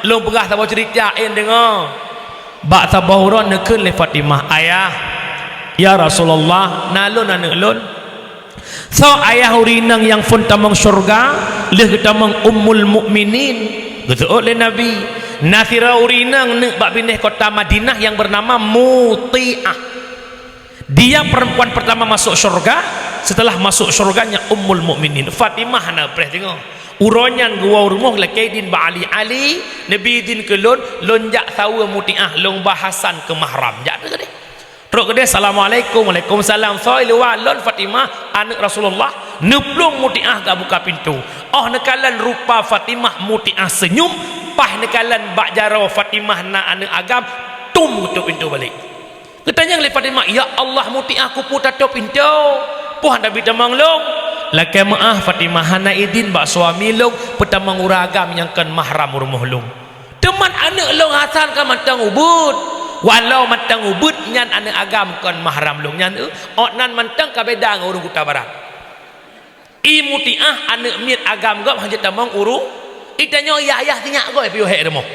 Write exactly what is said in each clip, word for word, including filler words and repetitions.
Lôn peugah saboh ceurita, eh, deungoe. Bak saboh uroe neukheun lé Fatimah, "Ayah, ya Rasulullah, na lôn aneuk lôn." Soe ayah ureueng inong nyang phon tamong syeuruga, lheueh geutamong Ummul Mukminin? Geuseuôt lé Nabi, "Na sidroe ureueng inong neuk bak binéh kota Madinah nyang beunama Mutiah. Dia perempuan pertama masuk syeuruga, setelah masuk syeuruga nyan Ummul Mukminin." Fatimah na preh deungoe. Uroe nyan geuwoe rumoh lakée idin bak Ali, "Ali, neubi idin keu lôn, lôn jak saweue Mutiah, lôn ba Hasan keu mahram." Jak teuh keudeh. Trok keudeh, "Assalamualaikum." "Waalaikumsalam." "Soe i luwa?" "Lôn Fatimah, aneuk Rasulullah." Neuplueng Mutiah geubuka pintoe. Óh neukalon rupa Fatimah, Mutiah seunyum, paih neukalon bak jaroe Fatimah na aneuk agam, tum geutôp pintoe balek. Geutanyong lé Fatimah, "Ya Allah, Mutiah, keupeue tatôp pintoe? Peue hana bi tamong lôn?" "Lakée meuáh Fatimah, hana idin bak suami lôn peutamong ureueng agam nyang kon mahram u rumoh lôn. Teuma aneuk lôn Hasan ka mantong ubeut. Walau mantong ubeut nyan aneuk agam kon mahram lôn nyan, eh, awaknyan mantong ka beda ngon ureueng kuta barat. I Mutiah aneuk miet agam gob hana jeuet tamong ureueng." Itanyoe yah-yah sinyak gob piôh hék rumoh.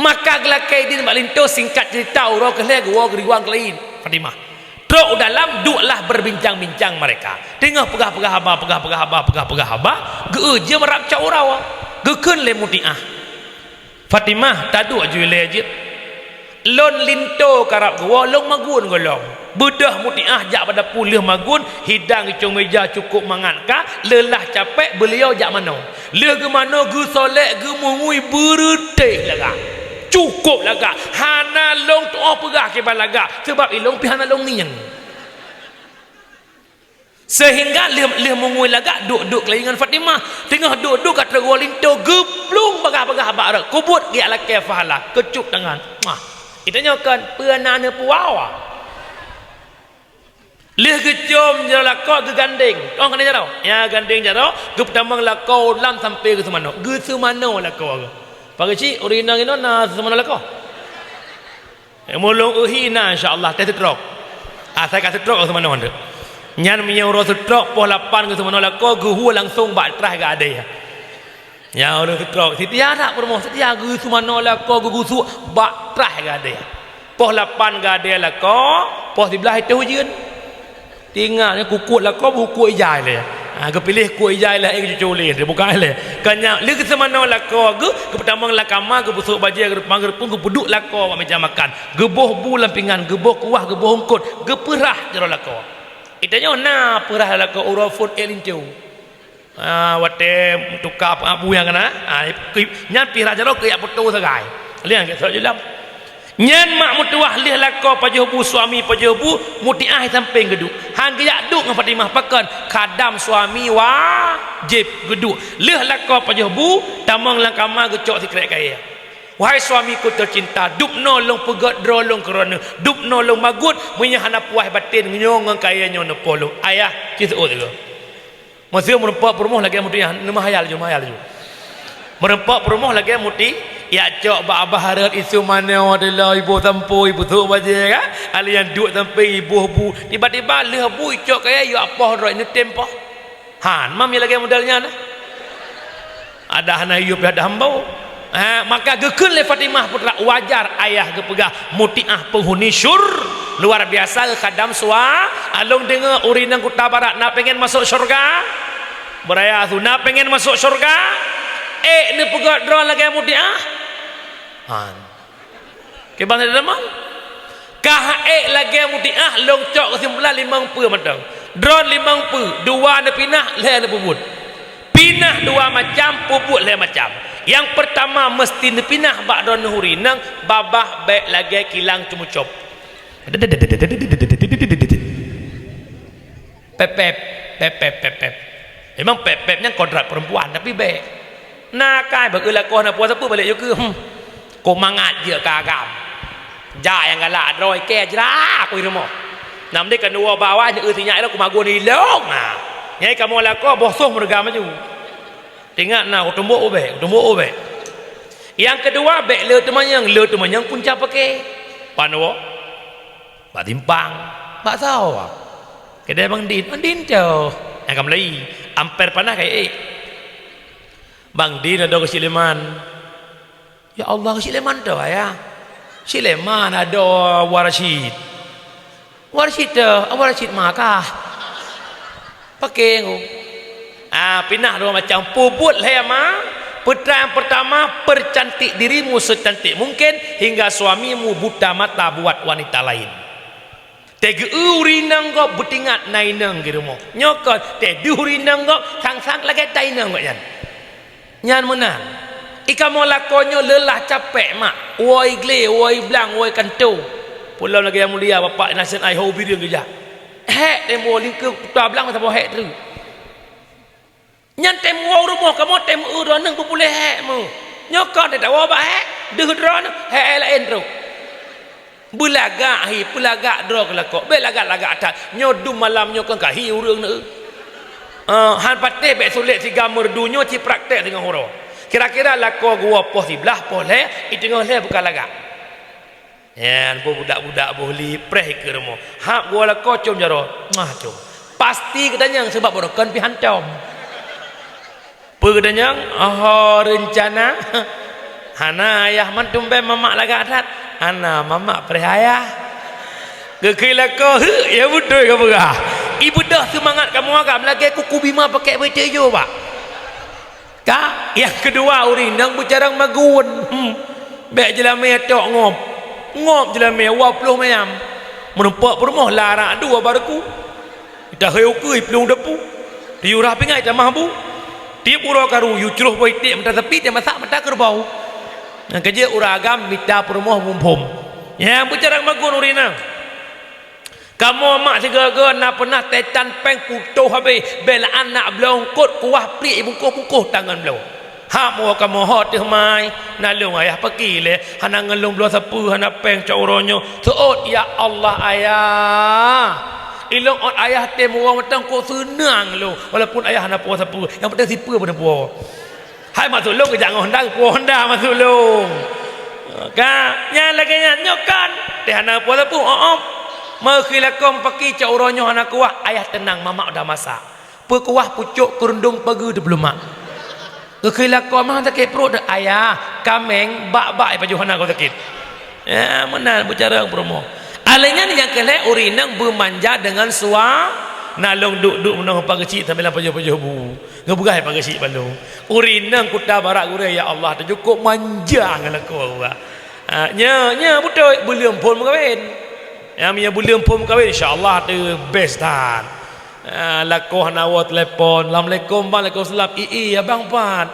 Maka geulakée idin bak linto, singkat ceurita, uroe keu lhée geuwoe geuriwang keu laén Fatimah. Trok u dalam, duklah berbincang-bincang mereka. Teungoh peugah-peugah haba, peugah-peugah haba, peugah-peugah haba, geu-eu jeuem rab cok uroe. Geukheun lé Mutiah, "Fatimah, taduek ju ilée jeuet. Lôn linto karab geuwoe, lôn magun gohlom." Beudôh Mutiah jak bak dapu lheueh magun, hidang icong meuja cukôp mangat ka, leulah capék beuliau jak manoe. Lheueh geumanoe, geusolek, geumungui, beureutéh lagak. Cukôp lagak. Hana lôn tuoh peugah kiban lagak, sabab ilôn pih hana lôn ngieng. Seuhingga lheueh, lheueh mungui lagak, duek-duek keu laén ngon Fatimah. Teungoh duek-duek ka trok woe linto, geuplueng bagah-bagah bak rot, kubuet geujak lakée pahala, keucup tangan. Mah. Itanyoe kon, peue na neupuwoe? Lheueh geucom jaroe lakoe, geugandeng. Tu'oh keuneuk jaroe? Nya gandeng jaroe, geupeutamong lakoe lam sampoe geuseumanoe. Geuseumanoe lakoe geuh. Pakiban cit, ureueng inong inoe na seumanoe lakoe? Eh, meulôn uhi na, insya Allah, teuh seutrok. Asai ka seutrok, geuseumanoe teuk. Nyan meunyoe uroe seutrok, poh lapan geuseumanoe lakoe, geuhue langsong bak traih geuadée. Nyan ureueng seutrok, seutia that peurumoh, seutia geuseumanoe lakoe geugusuek bak traih geuadée. Poh lapan geuadée lakoe, poh siblaih itôh ujeuen. Tingat nyan kukut lakoe, bukut ijai lé. Ha, geupiléh kut ijai lé, eh, geucucô lé, geubuka lé. Ka nyan, lheueh geuseumanoe lakoe geuh, geupeutamong lam kama, geupeusuet bajée, geureupang, geureupeung, geupeuduek lakoe bak meuja makan. Geuboh bu lam pingan, geuboh kuah, geuboh eungkôt, geupeurah jaroe lakoe. Itanyoe na peurah lakoe uroe phon ék linto. Ah, watée tuka peue nyang kana, ah, nyan pih rhah jaroe keu jak peutoe sagai. Liang ke sot julam. Nyan mak meutuwah lheueh lakoe pajoh bu, suami pajoh bu, Mutiah sampéng geuduek. Han geujak duek ngon Fatimah, pakon? Khadam suami wajéb geuduek. Lheueh lakoe pajoh bu, tamong lam kama geucok sikrek kayée. Wahai suamiku tercinta, dubnoe lôn peugét droe lôn keu droeneuh, dubnoe lôn bagot, meunyoe hana puas batén nyoe ngon kayée nyoe neupoh lôn. Ayah, ci seuôt sigoe. Meuseu meurumpok peurumoh lagée Mutiah, neumeuhayal ju, meuhayal ju. Meurumpok peurumoh lagée Mutiah, cok bak abah rot isu manoe delo iboh sampui, iboh sôk bajée ka, alian duek sampéng iboh bu. Tiba-tiba lheueh bu icok kayée, yue apoh droe neutem poh. Han, mam nyang lagée model nyan. Ada hana yue pih ada hambô. Ha, maka geukheun lé Fatimah putra, wajar ayah geupeugah Mutiah penghuni syur-, luar biasa khadam sua-, along deungoe ureueng inong kuta barat na pengen masuk syurga? Beuraya su na pengen masuk syurga? Ék neupeugét droe lagée Mutiah? Han. Kiban sabe tamong. Kah ék lagée Mutiah, lôn cok keusimpulan limong peue mantong. Droe limong peue, dua neupinah, lhée neupeubuet. Pinah dua macam, peubuet lhée macam. Nyang peurtama meuseuti neupinah bak droeneuh ureueng inong, babah bék lagée kilang ceumucop. Pép, pép, pép, pép, pép. Memang pép, pép nyan kodrat perempuan, tapi bék. Na kai bak eu lakoe na puasa peue balek yue keu, hmm. Kok mangat jeuet ka agam. Jak nyang galak droe kée jra kui rumoh. Nam deh kan dua bawah nyoe eu sinyak lom kumagun ilong. Ha. Nyai kamoe lakoe boh soh meureuga maju. Tingat na, kutumbok ubek, kutumbok ubek. Nyang keudua, bék le teumanyong, le teumanyong punca pake. Pan woe? Bak timpang, bak sawa. Keudai Bang Din, Bang Din tu. Nyang ka meulai, amper panah ka ék. Bang Din ado keu Sulaiman. Ya Allah, Sulaiman tu, ya. Sulaiman ada Warsyid. Warsyid tu, Warsyid Makkah. Pakai aku. Ah, pinah dua macam. Peubuet lhée ma. Peutang pertama, percantik dirimu secantik mungkin hingga suamimu buta mata buat wanita lain. Teugeue ureuëng inong gob beutingat na inong di rumoh. Nyoe kon teuduh ureuëng inong gob sang-sang lagée ta inong gob nyan. Nyan meunan. Ikamoe lakoe nyoe leulah capék mak. Woi glé, woi blang, woi kanto. Peulom lagée nyang mulia Bapak Nasir ai ho ubiri geujak. Hék tempo lingkeue kuta blang masa boh hék treuk. Nyan tem woe rumoh kamoe tem eu droeneueh beupuléh hék mu. Nyoe kon teudawa bak hék, deuh droeneueh hék laén trok. Beulagak hi, peulagak droe keu lakoe. Bék lagak-lagak that. Nyoe dum malam nyoe kon kahi ureuëng neu. Eh, han patéh bék sulet siga meurdu nyoe ci praktek singoh uroe. Kira-kira lakoe geuwoe poh siblaih, poh lhée, i teungoh lhée buka lagak. Nyan, boh budak-budak boh li preh ikeue rumoh. Hab geuwoe lakoe com jaroe, mah com. Pasti geutanyong seubab baroe kon pih hantom. Peue geutanyong? Oho reuncana. Hana ayah man tumbén mamak lagak that. Hana mamak preh ayah. Geukheun lakoe, "Heu, ya beutôi ka peugah." Ibeudôh seumangat kamoe agam lagée kuku bima pakék beuteujô bak. Ka, nyang keudua ureuëng inong beucarang magun. Hmm. Bék jeulamé tok ngop. Ngop jeulamé dua ploh mayam. Meureumpok peurumoh larak dua baruku. Ita heu ukeue plueng depu. Tiyurah pingai tamah bu. Tieb uroe karu yue croh boh iték mata sepi dan masak mata keureubeue. Nyang keujeuet ureuëng agam mita peurumoh muphom. Nyang beucarang magun ureuëng inong. Kamoe mak sigoe-goe na peunah tetan péng putôh habéh, bela anak bloe eungkot kuah pliek ibungkoh-bungkoh tangan bloe. Hak mo kamoe ho teuh mai, na lôn ayah paki lé, hana ngon lôn bloe sapeue, hana péng cok uroe nyoe. Seuôt, "Ya Allah, Ayah!" Ilôn ôt ayah tem uroe mantong kok seunang lôn, walaupun ayah hana puwoe sapeue, nyang penting sipeue peuneupue. Hai maksud lôn geujak ngon honda, geupuwoe honda maksud lôn. Ka, nyan lagée nyan nyoe kan. Teuh hana puwoe sapeue, oh, oh. Meukhilakon paki cok uroe nyoe hana kuah, ayah teunang mamak udah masak. Peukuah pucok keurundong pageue teupeulemak. Geukheun lakoe mah sakét pruet deuh, "Ayah, kaméng bak-bak ipajoh hana goe sakét." Ya, meunan beucarang peurumoh. Alèh nyan nyang keu lhèe ureueng inong beumanja deungon sua, na lôn duek-duek meunoe pageuchik sambilan pajoh-pajoh bu. Geupeugah pageuchik bak lôn. Ureueng inong kuta barat gurèe, ya Allah, teucukôp manja ngon lakoe awak. Ha, nyoe, nyoe beutôi, beuleuen phôn meukawen. Ya, meunyoe beuleuen phôn meukawen, insya Allah teu best that. Ah, lakoe hana woe telepon, "Assalamualaikum, bang." "Waalaikumsalam." "Ih, ih, abang pat?"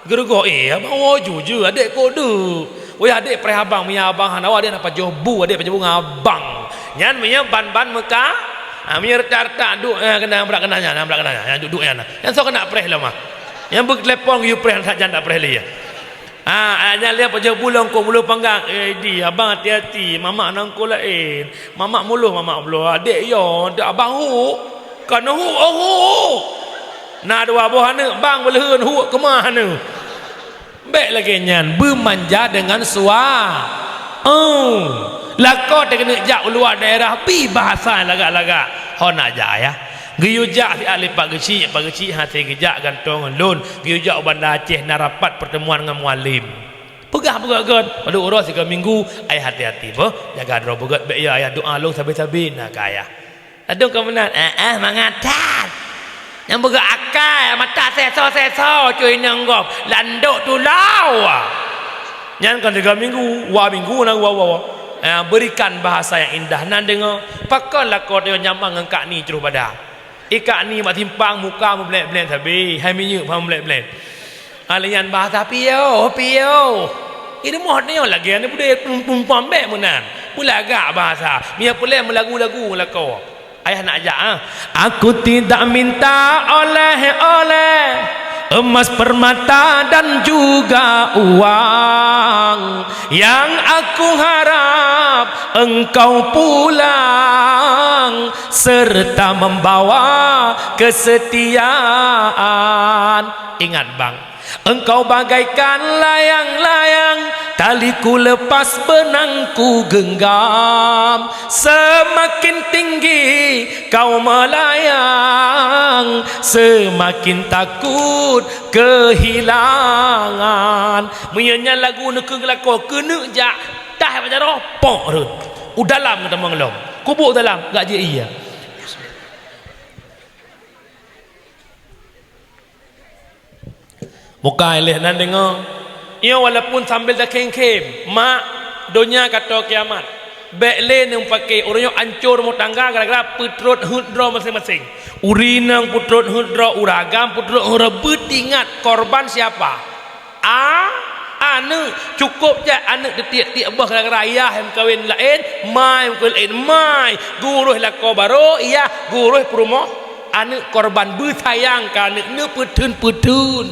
"Geurugoe." "Eh, abang woe ju-ju, adék kok duek?" "Weh, adék preh abang, meunyo abang hana woe, adék na pajoh bu, adék pajoh bu ngon abang." Nyan meunyo ban-ban meuka, ah, meunyo retak-retak duek, ah, keunan, brat keunan nyan, brat keunan nyan, duek-duek nyan. Nyan soe keuneuk preh lom ah. Nyan beutelepon geuyue preh, sajan tak preh lé. Ah, ah, nyan lé pajoh bu lom kok mulo panggang. "Eh, di, abang hati-hati, mamak nangko laén. Mamak muloh, mamak bloe adék yo, deuh abang huek." "Kon huek, oh huek." "Na dua boh aneuk bang beuleuheun huek keumah aneuk." Bèk lagèe nyan, beumanja deungon sua. Oh, lakoe teuh keuneuk jak u luwa daerah, bi bahasa lagak-lagak. Ho na jak ayah. Geuyue jak siat lé pageuchik, pageuchik hase geujak gantoe ngon lôn. Geuyue jak u Banda Aceh na rapat peuteumuan ngon mualem. Peugah beugöt-göt, padub uroe sigoe minggu, ayah hati-hati boh, jaga droe beugöt bèk ya ayah doa lôn sabe-sabe na keu ayah. Ladôm ka meunan, eh, eh, mangat that. Nyang beugöt akai, mata seso-seso, cuy inong gob, landok tulau. Nyan kon sigoe minggu, dua minggu na, dua, dua, dua. Eh, berikan bahasa yang indah nan deungoe, pakon lakoe teuh nyaman ngon Kak Ni Ceruh Bada. I Kak Ni bak simpang muka meublét-blét sabe, hai minyeuk pah meublét-blét. Alèh nyan bahasa piôh, piôh. I rumoh nyoe lagèe aneuk beudé pum-pum pam bèk meunan. Beulagak bahasa. Meunyo peureulèe meulagu-lagu lakoe. Ayah nak jak, ah. Aku tidak minta oleh-oleh, emas, permata dan juga uang. Yang aku harap engkau pulang serta membawa kesetiaan. Ingat, Bang, engkau bagaikan layang-layang Tali ku lepas benang ku genggam, semakin tinggi kau melayang, semakin takut kehilangan. Meunyoe nyan lagu neukeu geulakoe keuneuk jak, tah bak jaroe, pok rhot. U dalam geutamong lom. Kubu dalam, gak jeuet iya. Bukai lé nan deungoe. Nyoe walaupun sambil takhém-khém, mak, donya ka toe kiamat. Bék lé neumeupaké uroe nyoe ancor rumoh tangga gara-gara peutrot heuet droe maséng-maséng. Ureueng inong peutrot heuet droe, ureueng agam peutrot heuet droe, beutingat korban siapa? A, aneuëk. Cukôp jak aneuëk teutiek-tiek boh gara-gara yah nyang meukawen laén, mai meukawen laén, mai gurôh lakoe barô, yah gurôh peurumoh. Aneuëk korban beusayang keu aneuëk, neupeutheun-peutheun.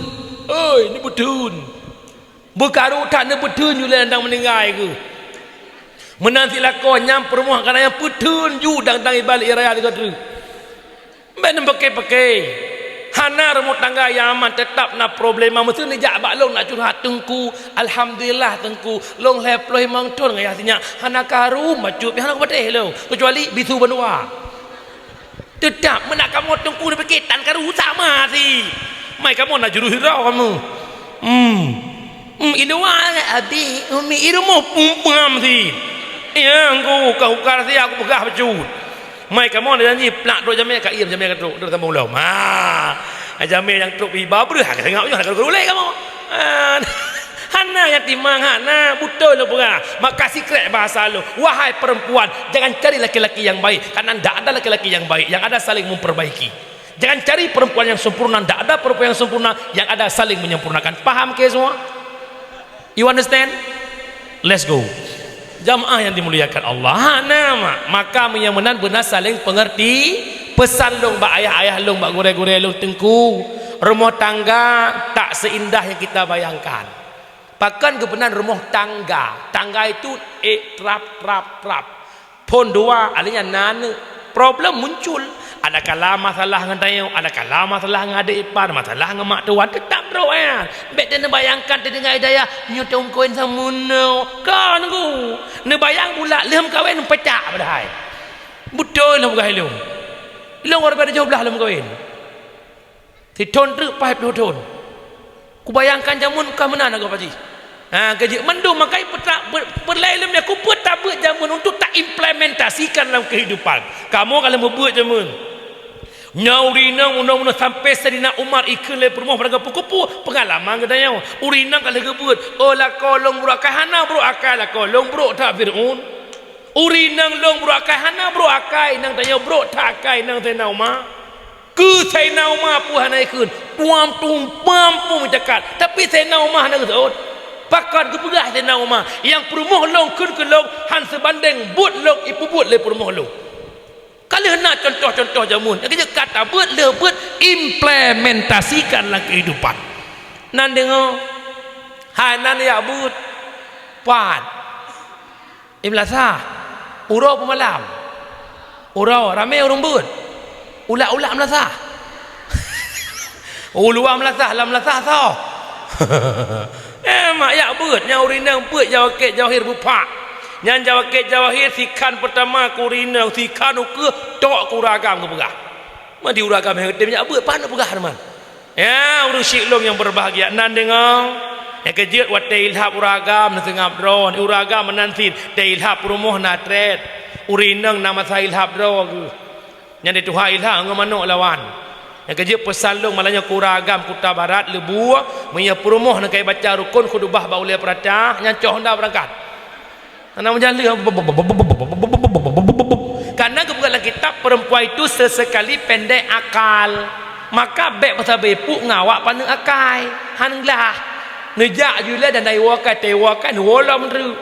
Oi, neupeutheun. Beukaru that neupeutheun ju lé dang meuninggai geuh. Meunan cit lakoe nyang peurumoh kana nyang peutheun ju dang-dang ibalék raya sigoe treuk. Bék neupeuké-peuké. Hana rumoh tangga nyang aman, teutap na problema. Meuseu neujak bak lôn nak curhat, "Teungku, alhamdulillah Teungku, lôn lhèe ploh limong thon ngon yah sinyak, hana karu bacut, hana kupatéh lôn, keucuali bisu bandua." Teutap meunan kamoe Teungku neupike tan karu sama si. Mai kamoe na jurus droe kamoe. Hmm. Hmm, i luwa abéh, umi i rumoh pum-pam si. Nyang ku ka ukar si aku peugah bacut. Mai kamoe na janji plak trok jamé ka iem jamé ka trok, trok sambong lom. Ha. Jamé nyang trok iba breuh ka tengok nyoe ka ulée kamoe. Ha. Hana nyang timang, hana, beutôi lôn peugah. Maka sikrek bahasa lôn, wahai perempuan, jangan cari laki-laki yang baik, karena ndak ada laki-laki yang baik, yang ada saling memperbaiki. Jangan cari perempuan yang sempurna, ndak ada perempuan yang sempurna, yang ada saling menyempurnakan. Paham ke semua? You understand? Let's go. Jamaah yang dimuliakan Allah. Hana, mak. Maka meunyoe meunan beuna saling pengerti. Pesan lôn bak ayah-ayah lôn, bak gurée-gurée lôn, Teungku, rumoh tangga tak seindah yang kita bayangkan. Pakon geupeunan rumoh tangga? Tangga itu, eh, trap, trap, trap. Phon dua, akhirnya na aneuk. Problem muncul. Ada kala masalah ngon tanyoe, ada kala masalah ngon adik ipar, masalah ngon mak tuan, teutap droe nyan. Bék teuh neubayangkan teudeungai dayah, nyoe teuh meukawen sameunoe. Kon ku. Neubayang bulak lheueh meukawen peucak padahai. Beutôi lôn peugah lôn. Lôn baru bak tujoh blaih lôn meukawen. Sithon treuk paih ploh thon. Kubayangkan jameun ka meunan agoe Pak Haji. Ha, keujeuet mandum makai peuta-, pe-, peureulee lom nyan, keupeue tabeuet jameun untuk taimplementasikan dalam kehidupan. Kamoe ka lheueh meubeuet jameun. Nyoe ureueng inong, unoe-unoe sampai Saidina Umar ikheun lé peurumoh padahai geupeukupu, peungalaman geutanyoe. Ureueng inong ka lheueh geubeuet, "Oh, lakoe lôn brok akai, hana brok akai lakoe lôn brok that Fir'aun." Ureueng inong lôn brok akai, hana brok akai inong tanyoe, brok that akai inong Saidina Umar. Keu Saidina Umar peue hana ikheun, puam tumpam pun meucakat, tapi Saidina Umar hana geuseuôt. Pakon geupeugah Saidina Umar, "Nyang peurumoh lôn kheun keu lôn han seubandeng buet lôn ipeubuet lé peurumoh lôn." Ka lheueh na contoh-contoh jameun, nyang keujeuet ka tabeuet lheueh beuet implementasikan lam kehidupan. Nan deungoe, hai nan jak beuet, pat. Eh, meulasah. Uroe peumalam. Uroe ramé ureueng beuet. Ulak-ulak meulasah. Uluwa meulasah, lam meulasah soe? Eh, mak yak beuet, nyang ureueng inong beuet jawakét jawahir beupak. Nyan jawakét jawahir sikhan peutama keu ureueng inong, sikhan ukeue tok keu ureueng agam geupeugah. Madi ureueng agam nyang tem yak beuet, pan peugah teuma. Ya, ureueng syik lôn nyang berbahagia, nan deungoe. Nyang keujeuet watée ilhab ureueng agam neuseungab droe, ureueng agam meunan cit, watée ilhab peurumoh na trét. Ureueng inong na masa ilhab droe geuh. Nyan di tuha ilhab ngon manok lawan. Nyang keujeuet peusan lôn malam nyoe keu ureueng agam Kuta Barat, Leubue, meunyoe peurumoh neukai baca rukon khutubah bak ulée peurata, nyan cok honda beurangkat. Hana meujan lheueh. Karena geupeugah lam kitab, perempuan itu sesekali pendek akal. Maka bék meusabe puk ngon awak paneuk akai. Han glah. Neujak ju lé dan iwoe akai, teuwoe akai, neuwoe lom treuk.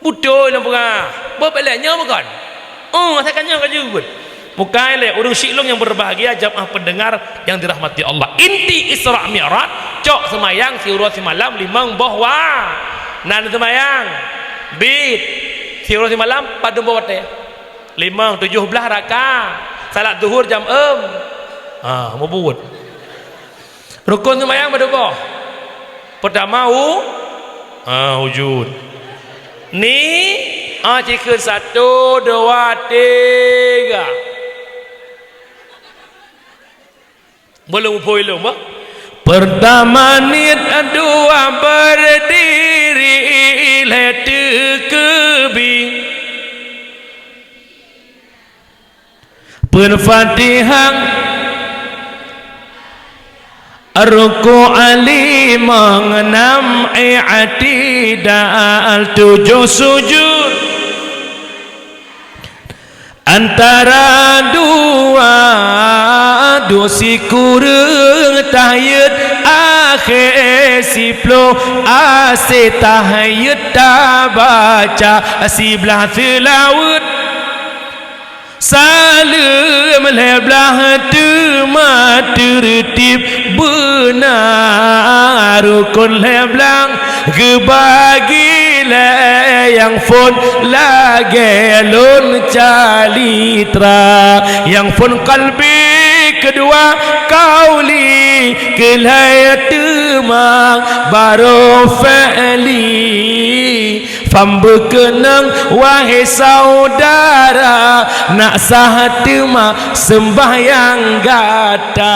Beutôi lôn peugah. Boh bék lé nyoe bukan? Oh, asai ka nyoe ka jeuet. Bukai lé ureueng syik lôn nyang berbahagia, jamaah pendengar yang dirahmati Allah. Inti Isra Mi'raj, cok seumayang siuroe simalam limong boh wa-, nan seumayang. Bit. Siuroe simalam padum boh watée? Limong, tujoh blaih raka. Salat zuhur jam eum. Ha, mubuet. Rukon seumayang padum boh? Peutama u-, Ah, wujud. Ni, ah, cikheun satu, dua, tiga. Boleh upoi lom, bah? Pertama niet, dua berdiri, lhèe teukeubi. Peufatihah, ruku' limong, nam i'tidal, tujoh sujud. Antara dua, dua sikureueng tahiyat, akhé siploh, asé tahiyat tabaca siblaih seulaweuet. Saleuem lhèe blaih teuma teurtib beuna, rukon lhèe blaih geubagi lé nyang phôn lagèe lôn calitra. Nyang phôn qalbi, keudua qauli, keulhèe teuma barô fi'li. Fam beukeunong, wahé saudara, nak sah teuma seumbahyang gata.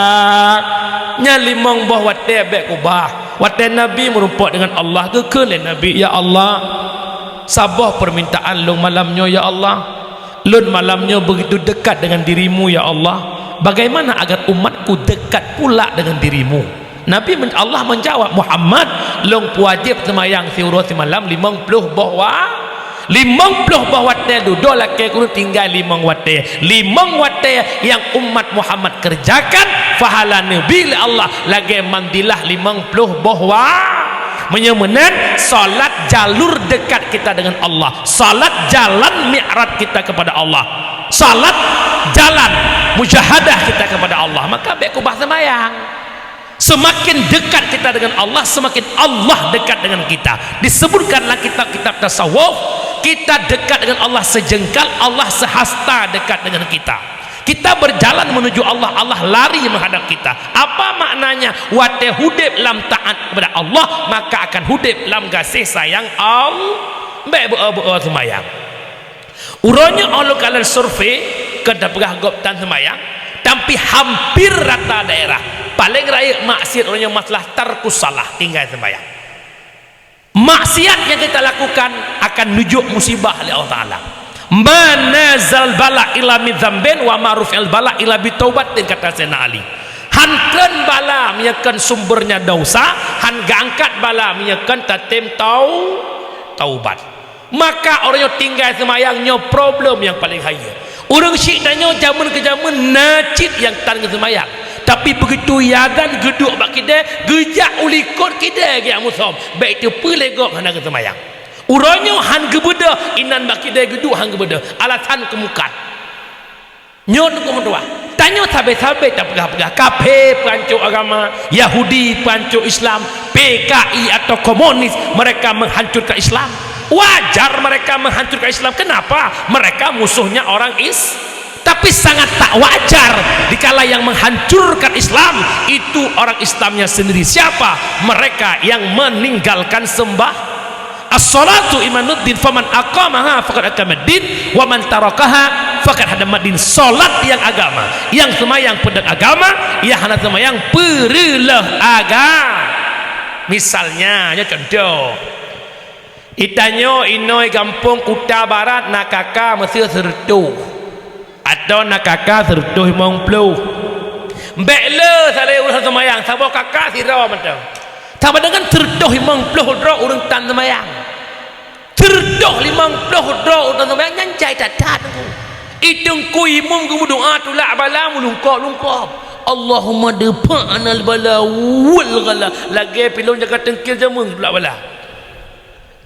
Nyan limong boh watèe bèk kubah. Watèe Nabi meurumpok deungon Allah, geukheun lé Nabi, "Ya Allah, saboh peumintaan lôn malam nyoe, ya Allah. Lôn malam nyoe begitu dekat dengan dirimu, ya Allah. Bagaimana agar umatku dekat pula dengan dirimu?" Nabi men-, Allah menjawab, "Muhammad, lôn peuwajéb seumayang siuroe simalam limong ploh boh wa-, limong ploh boh watèe dudoe lakèe kureueng tinggai limong watèe. Limong watèe nyang umat Muhammad kerjakan, pahala neubi lé Allah lagèe manzilah limong ploh boh wa-." Meunyoe meunan, salat jalur dekat kita dengan Allah. Salat jalan mi'raj kita kepada Allah. Salat jalan mujahadah kita kepada Allah. Maka bèk kubah seumayang. Semakin dekat kita dengan Allah, semakin Allah dekat dengan kita. Disebutkan dalam kitab-kitab tasawuf, kita dekat dengan Allah sejengkal, Allah sehasta dekat dengan kita. Kita berjalan menuju Allah, Allah lari menghadap kita. Apa maknanya? Watèe udép lam taat kepada Allah, maka akan udép lam gaséh sayang Allah. Bèk beu-, beu-, seumayang. Uroe nyoe óh lôn kalon survei, kon tapeugah gob tan seumayang, tapi hampir rata daerah. Paleng rayeuk maksiat uroe nyoe masalah tarkus shalah, tinggai seumayang. Maksiat nyang kita lakukan akan neujok musibah lé Allah Taala. "Ma nazal bala illa min dzambin wa ma rufi'al bala illa bitaubatin," kata Sayyidina Ali. Han treun bala meunyoe kon sumbernya dosa, han geuangkat bala meunyoe kon tatem tau-, taubat. Maka ureueng nyang tinggai seumayang nyoe problem nyang paleng hayeue. Ureueng syiek tanyoe jameun keu jameun na cit nyang tan geuseumayang, tapi begitu azan geuduek bak kidée, geujak u likot kidée geujak musöm, bék teupeu lé gob hana geuseumayang. Uroe nyoe han geubeudôh, inan bak kidée geuduek han geubeudôh, alasan keumukat. Nyoe teungku meutuah, tanyoe sabe-sabe tapeugah-peugah, kafé peuhanco agama, Yahudi peuhanco Islam, P K I atau komunis, mereka menghancurkan Islam. Wajar mereka menghancurkan Islam. Kenapa? Mereka musuhnya orang Is-, tapi sangat tak wajar dikala yang menghancurkan Islam itu orang Islamnya sendiri. Siapa? Mereka yang meninggalkan sembah As-salatu imaduddin, faman aqamaha faqad aqamaddin, wa man tarakaha faqad hadamaddin. Salat nyang agama, nyang seumayang peudeueng agama, nyang hana seumayang peureuloh agama. Misalnya, nyoe contoh. Itanyoe inoe gampông Kuta Barat na K K meuseue sireutôh. Atau na K K sireutôh limong ploh. Bék le salé ureueng seumayang, saboh K K sidroe mantong. Sama deungon sireutôh limong ploh droe ureueng tan seumayang. Sireutôh limong ploh droe ureueng tan seumayang nyan jai that-that. I teungku imum geumeudoa tulak bala meulungkop-lungkop. Allahumma dfa anil bala wal ghala. Lagée pilon jaga teungkil jameun tulak bala.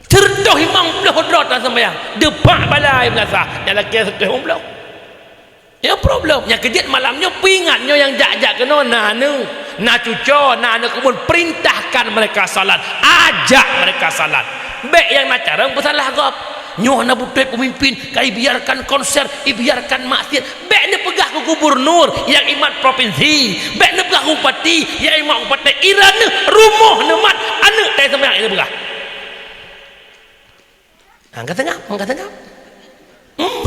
Sireutôh limong ploh droe tan seumayang, deupak bala nyang meunasah, nyang lakée sireutôh limong ploh. Nyoe problem. Nyang keujeuet malam nyoe peuingat nyoe nyang jak-jak keunoe na aneuk, na cucoe, na aneuk keubon, perintahkan mereka salat, ajak mereka salat. Bék nyang na carông peusalah gob. Nyoe hana beutôi peumimpin, ka ibiarkan konser, ibiarkan maksiat. Bék neupeugah keu gubernur nyang imat provinsi, bék neupeugah keu bupati nyang imat kabupaten, i droeneuh rumoh neumat aneuk tai seumayang neupeugah. Angkat seungab, angkat seungab. Hmm.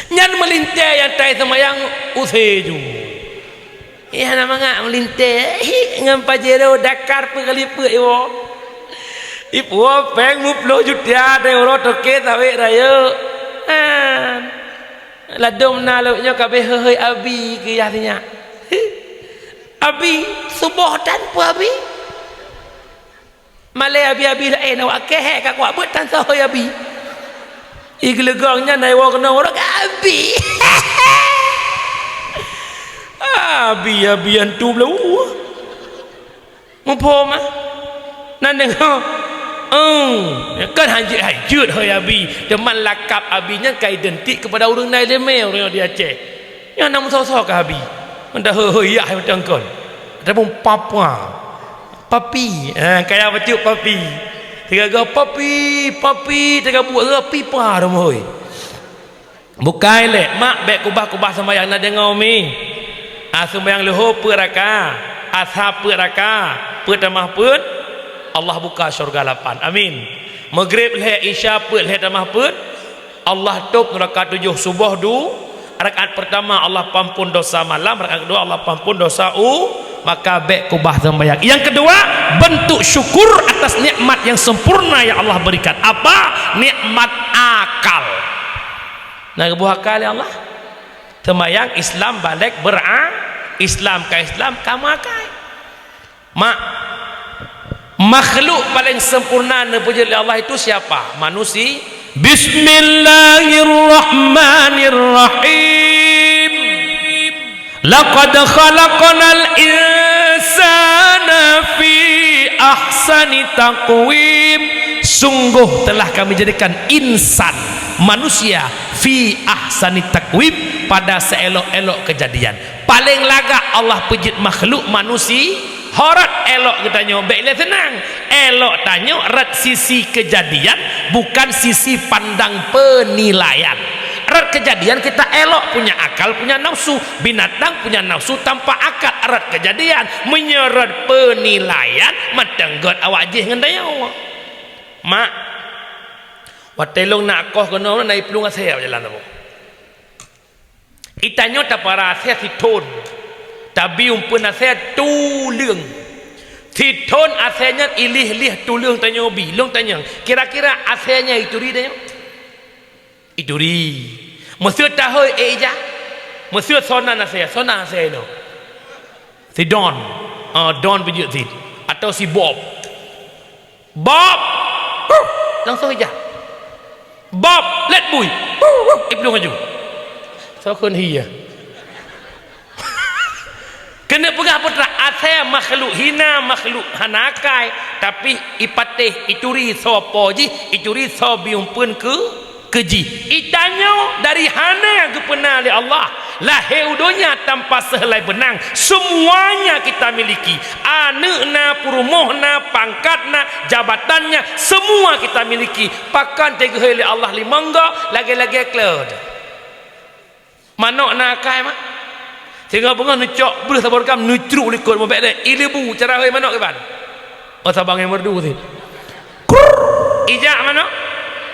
Nyan meulintèe nyang tai seumayang use ju. Ih, hana mangat meulintèe. Hi, ngon Pajero Dakar peukalipeuet iwoe. Ipuwoe péng muploh juta deh uroe toke sawét rayeuk. Han. Ladôm na lôn nyoe ka abéh hôi-hôi Abi keu yah sinyak. Abi, suboh tan peue Abi? Malée abi-abi laén awak keuh ka kuat beuet tan soe hôi Abi. Igeuleugong nyan na iwoe keunoe uroe ka Abi. Abi, Abi hantu beuleueh. Muphom ah? Nan deungoe, "Oh, kan hanjeuet-hanjeuet hôi Abi." Teuma lakab Abi nyan ka identik keupada ureuëng na iéleumé, ureuëng di Aceh. Nyan na meusoe-soe keu Abi. Meudah hôi-hôi yah meuteungkon. Ataupun papa. Papi. Ha, kaya bacut papi. Teuga papi, papi, teuga buet pipa rumoh hôi. Bukai lé, mak, bék kubah-kubah seumayang na deungoe mi. Ah, seumayang leuhô peuet raka, asar peuet raka, peuet tamah peuet, Allah buka syurga lapan. Amin. Maghrib lhée, Isya peuet lhée tamah peuet, Allah tôb neuraka tujoh. Suboh du, rakaat pertama Allah pampun dosa malam, rakaat kedua Allah pampun dosa u, maka bék kubah seumayang. Yang kedua, bentuk syukur atas nikmat yang sempurna yang Allah berikan. Apa? Nikmat akal. Na geuboh akai lé Allah. Seumayang Islam balék bera-, Islam ka Islam ka meuakai. Mak, makhluk paling sempurna neupeujeuet lé Allah itu siapa? Manusi-, Bismillahirrahmanirrahim. Laqad khalaqnal insana fi ahsani taqwim. Sungguh telah Kami jadikan insan, manusia, fi ahsani taqwim, pada seelok-elok kejadian. Paling lagak Allah peujeuet makhluk manusi-, Ho rot elok geutanyoe, bék lé seunang. Elok tanyoe rot sisi keujadian, bukan sisi pandang peunilaian. Rot keujadian kita elok, punya akal, punya nafsu. Binatang punya nafsu tanpa akal, rot keujadian. Meunyoe rot peunilaian, mantong gét awak jih ngon tanyoe. Mak, watée lôn na akoh keunoe na iplueng asée bak jalan saboh. Itanyoe tapara asée sithon, tabi umpeuen asée tuleueng. Sithon asée nyan ilih-lih tuleueng tanyoe bi. Lôn tanyong, kira-kira asée nyan ituri tanyoe? Ituri. Meuseu tahôi ék ijak? Meuseu sonan asée, sonan asée nyoe? Si Don. Ah, Don peujeuet sit. Atau si Bob. Bob! Huh! Langsung ijak. Bob, let bui. Huh, huh, iplueng laju. Soe kheun hi ya. Keuneuk peugah peue teuma, asée makhluk hina, makhluk hana akai, tapi ipatéh, ituri soe po jih, ituri soe bi umpeuen keu keu jih. Itanyoe dari hana geupeuna lé Allah, lahé u donya tanpa seuhelai beunang, semuanya kita miliki. Aneuëk na, peurumoh na, pangkat na, jabatan na, semua kita miliki. Pakon teugeuhôi lé Allah limong goe, lagée-lagée kleu. Manok na akai, mak. Singoh beungoh neucok breuh saboh reukam, neucruk likot, mubék lé. Ileumbu cara hôi manok kiban. Oh, sabang nyang merdu sit. Krrrr. Ijak manok.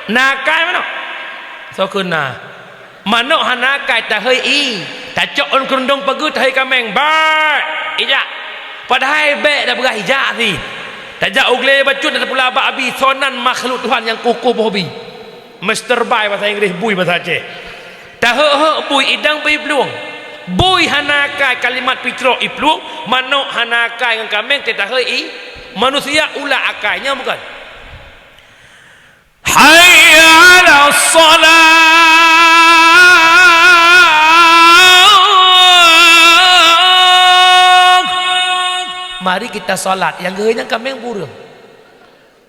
Na akai manok. Soe kheun na. Manok hana akai tahôi i. Tacok ôn keurundong pageue tahôi kaméng. Bék. Ijak. Padahai bék tapeugah ijak sit. Tajak u glé bacut dan tapula bak abi, sonan makhluk Tuhan nyang kukoh boh bi. Masturbate basa Inggréh, bui basa Aceh. Taheuek-heuek bui, idang beu iplueng. Bui hana akai, kalimat fitrah iplueng, manok hana akai ngon kaméng teuh taheuek i, manusia ulat akai, nyan bukon? Hayya 'alas shalah. Mari kita salat, nyang geuhôi nyan kaméng peue ureuëng.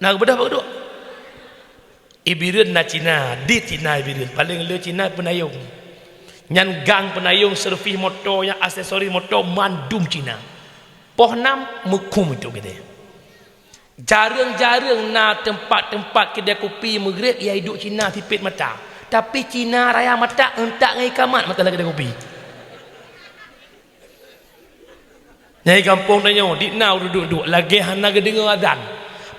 Na geubeudôh bak duek. I Bireuen na Cina, di Cina i Bireuen, paleng le Cina Peunayong. Nyan gang Peunayong, servis moto, nyan aksesori moto, mandum Cina. Poh nam meukhum itu geude. Jareueng-jareueng na teumpat-teumpat keudè kupi Meugréb ya iduek Cina sipét mata. Tapi Cina raya mata euntak ngon ikamat mata lam keudè kupi. Nyang i gampông tanyoe, di na ureuëng duek-duek, lagée hana geudeungoe azan.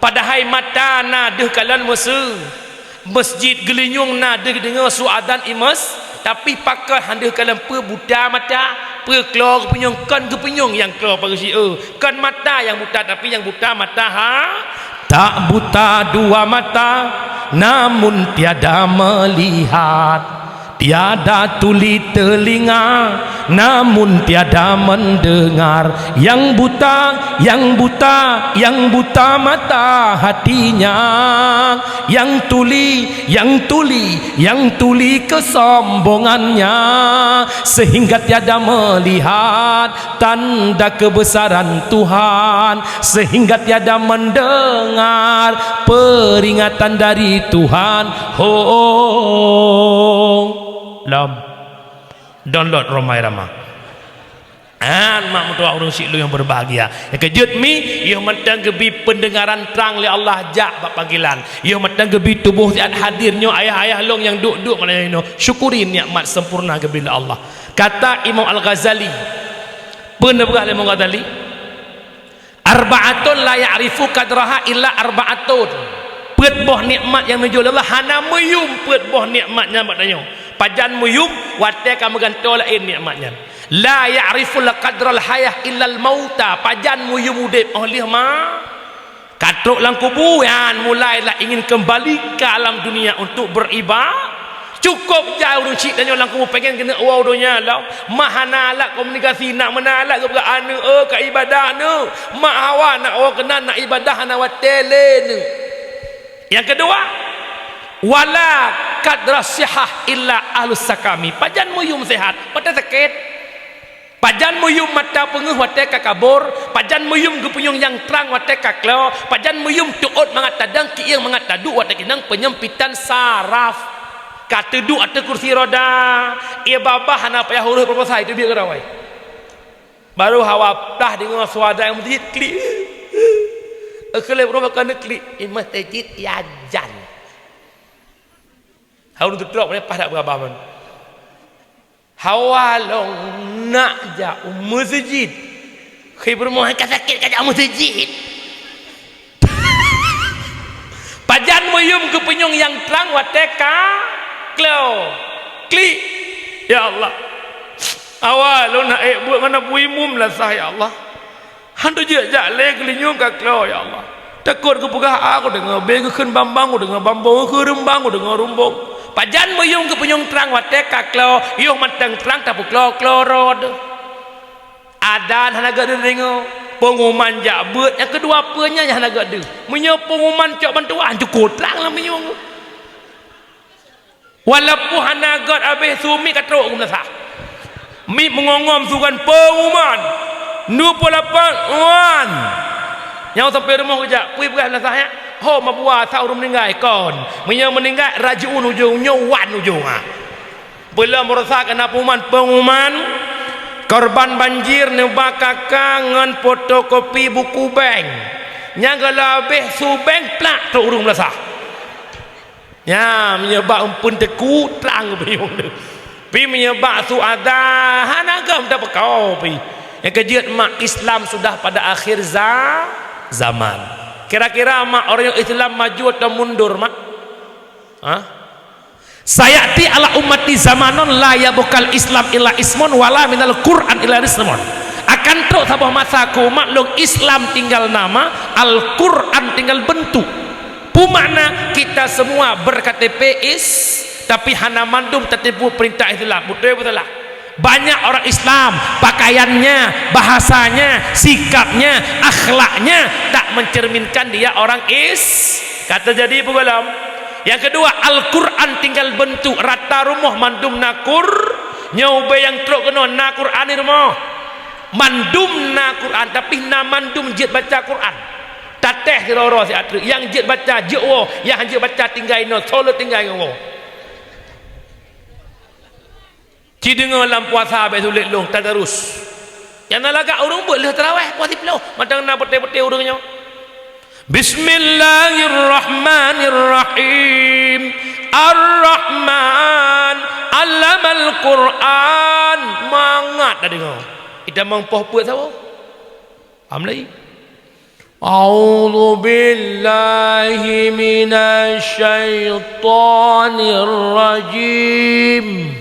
Padahai mata na deuh kalon meuseu. Masjid geulinyueng na deuh deungoe su adan imeus, tapi pakon han deuh kalon peue buta mata, peue klo geupunyueng, kon geupunyueng nyang klo pageue sie, kon mata nyang buta, tapi nyang buta mata ha. Tak buta dua mata, namun tiada melihat. Tiada tuli telinga, namun tiada mendengar. Yang buta, yang buta, yang buta mata hatinya. Yang tuli, yang tuli, yang tuli kesombongannya, sehingga tiada melihat tanda kebesaran Tuhan, sehingga tiada mendengar peringatan dari Tuhan. Ho, lom. Download Rhoma Irama. An mak meutuah ureuëng syiek lôn nyang berbahagia. Nyang keujeuet mi, yoh mantong geubi pendengaran trang lé Allah jak bak panggilan. Yoh mantong geubi tuboh siat hadir nyoe ayah-ayah lôn nyang duek-duek malam nyoe. Syukuri nikmat sempurna geubi lé Allah. Kata Imam Al-Ghazali, peue neupeugah lé Imam Ghazali? Arba'atun la ya'rifu qadraha illa arba'atun. Peuet boh nikmat nyang neujok lé Allah hana meuyum peuet boh nikmat nyan bak tanyoe. Pajan meuyum? Watée ka meugantoe laén nikmat nyan. La ya'riful qadral hayah illal mauta. Pajan meuyum udeb? Oh lheueh ma ka trok lam kubu, nyan mulailah ingin kembali ke alam dunia untuk beriba-, Cukôp jai ureuëng syiek tanyoe lam kubu pengen keuneuk woe donya lom. Mak hana alat komunikasi, nak meunan alat geupeugah, "Aneuëk, eu, ka ibadah, aneuëk." Mak hawa nak woe keunan, nak ibadah hana watée lé, aneuëk. Nyang keudua, wala qadra sihah illa ahlus sakami. Pajan meuyum sehat? Watée sakét. Pajan meuyum mata peungeuh watée ka kabor, pajan meuyum geupunyueng nyang trang watée ka klo, pajan meuyum teuôt mangat tadong, kieng mangat taduek watée keunong penyempitan saraf. Ka teuduek ateueh kursi roda, ie babah hana payah ureuëh proposai teubiet keu rawai. Baru hawa plah deungoe suara nyang meuseujid klik. Eukeuleub roh ka neuklik, i meuseujid iajan. Hawa teutrok, paih dak beurabah man. Hawa lôn nak jak u meuseujid. Khi peurumoh ka sakét ka jak u meuseujid. Pajan meuyum geupunyueng nyang trang watée ka klo. Klik. Ya Allah. Hawa lôn nak ék buet ngon Abu Imum lasah, ya Allah. Han tujak jak lé geulinyueng ka klo, ya Allah. Takot geupeugah A kudeungoe B, geukheun bambang kudeungoe bambong, geukheun rumbang kudeungoe rumbong. Pajan meuyum geupunyueng trang watée ka klo, yoh mantong trang tapeuklo-klo rot. Adan hana gét deungoe, peunguman jak beuet nyang keudua peue nyan hana gét deuh. Meunyoe peunguman cok bantuan, cukôp trang lam meuyum. Walaupun hana gét abéh su miet ka trok u meunasah. Miet meungongom sugan peunguman. Dua puluh lapan wan. Nyang sampai rumoh geujak, peue peugah meunasah nyan? Ho mabua sa ureuëng meuninggai kon. Meunyoe meuninggai rajiun ujong, nyoe wan ujong ha. Peulom meurasa keunan peunguman, peunguman korban banjir neuba K K ngon fotokopi buku bank. Nyang geulah abéh su bank plak trok ureuëng meunasah. Nya, meunyoe bak umpeuen teungku, trang buyong tu. Pi meunyoe bak su ada, hana gam tapeukawa pi. Nyang keujeuet mak Islam sudah pada akhir za-, zaman. Kira-kira mak orang Islam maju atau mundur mak? Ha? Sayati ala ummati zamanun la yabqal Islam illa ismun wala minal Quran illa ismun. Akan trok saboh masa keu umat lôn Islam tinggal nama, Al-Quran tinggal bentuk. Peue makna kita semua ber-K T P is, tapi hana mandum tatipu perintah Islam? Beutôi beutôi lah. Banyak orang Islam, pakaiannya, bahasanya, sikapnya, akhlaknya tak mencerminkan dia orang is-, ka teujadi peue gohlom. Nyang keudua, Al-Quran tinggal bentuk, rata rumoh mandum na Qur-, nyoe ubé nyang trok keunoe na Quran di rumoh. Mandum na Quran, tapi na mandum jeuet baca Quran. Tatéh sidroe-droe siat treuk, nyang jeuet baca jeuet woe, nyang han jeuet baca tinggai inoe, solo tinggai ngon woe. Ci deungoe lam puasa bék sulet lôn, tadarus. Nyang na lagak ureuëng beuet lheueh tarawéh, poh siplôh, mantong na peuté-peuté ureuëng nyoe. Bismillahirrahmanirrahim. Ar-Rahman, allamal Qur'an. Mangat tadeungoe. Itamong poh peuet saboh. Paham lagi? A'udzu billahi minasy syaithanir rajim.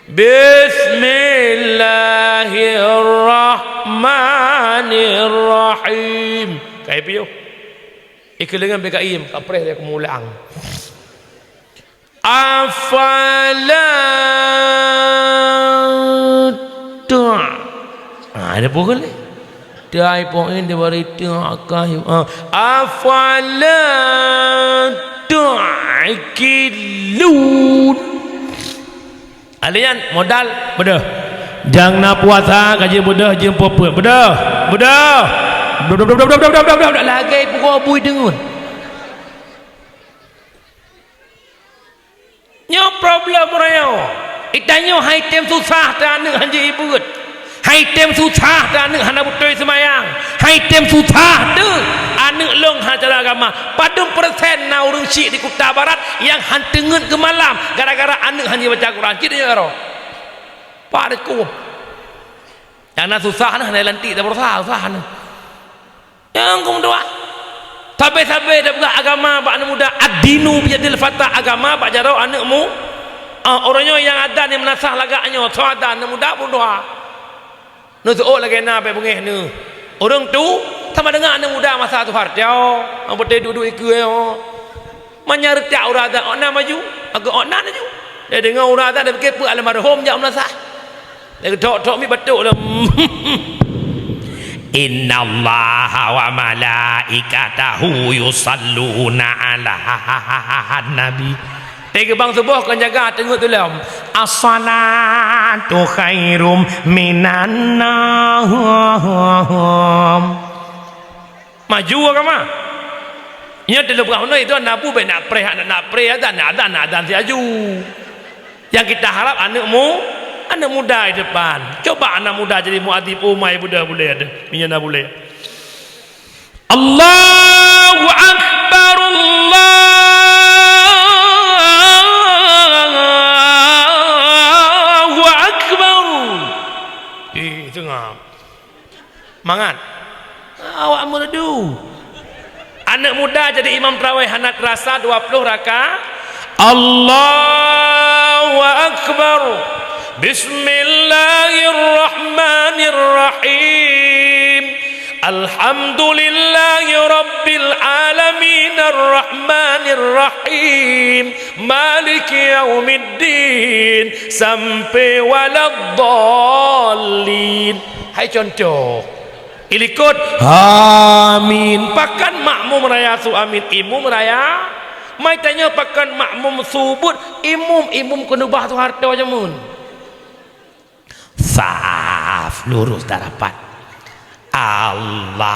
Bismillahirrahmanirrahim. Kai piôh. Ikeuleungan B K I M, kapreh dia keumulang. Afala ta-, ah, ada pun kali. Dai poin dia bari ta-, kai, ah, afala ta'qilun. Alian modal beudôh. Jang na puasa ka jeuet beudôh, jeuet peuet. Beudôh. Beudôh. Beudôh, beudôh, beudôh. Lagèe pukul bui deungon. Nyoe problem uroe nyoe. Itanyoe hai tem susah teuh aneuk han jeuet ibeut. Hai tem susah teuh aneuk hana beutôi seumayang. Hai tem susah teuh aneuk lôn hana cara agama. Padum persen na ureueng syik di Kuta Barat nyang han teungeut keu malam gara-gara aneuk han jibaca Quran. Cit nyoe ro. Pak Dekum. Nyang na susah na, hana lantik tabeurusaha, susah na. Nyang keu meutuah. Sabe-sabe tapeugah agama bak aneuk muda, ad-dinu biyadil fata, agama bak jaroe aneuk mu-, ah, uroe nyoe nyang adan nyang meunasah lagak nyoe, soe adan aneuk muda pun tuha. Neuseuôt lagèe na bèk beungèh neuh. Ureueng tu sama deungon aneuk muda masa Soeharto, nyang beutôi duek-duek ikeue nyoe. Manyang reutak ureueng adan, ôk na maju, agak ôk na laju. Dia deungon ureueng adan, dia pikir peue almarhum jak meunasah. Dia geudok-dok mi batuk lom. Innallaha wa malaikatahu yusalluna 'alan nabi. Teugeubang suboh kon jaga teungeut tulom. As-salatu khairum minan naum. Maju agama. Nyoe teuleuh peugah meunoe, itu nabu bèk nak preh, nak, nak preh adan, nak adan, nak adan siaju. Nyang kita harap aneuk mu-, aneuk muda di depan. Coba aneuk muda jadi muadzin, oh, mai buda bulèe ada. Minyeuna bulèe. Allahu Akbar, Allahu Akbar. Eh, tengah. Mangat. Awak merdu. Aneuk muda jadi imam tarawih hana terasa dua puluh raka. Allahu Akbar. Bismillahirrahmanirrahim. Alhamdulillahi rabbil alamin, arrahmanir rahim, maliki yaumiddin, sampai waladdallin. Hai contoh. Ilikot, amin. Pakon makmum raya su amin, imum raya? Mai tanyoe pakon makmum su beuet, imum, imum keuneubah Soeharto jameun. Saf, lurus dan rapat. Allahu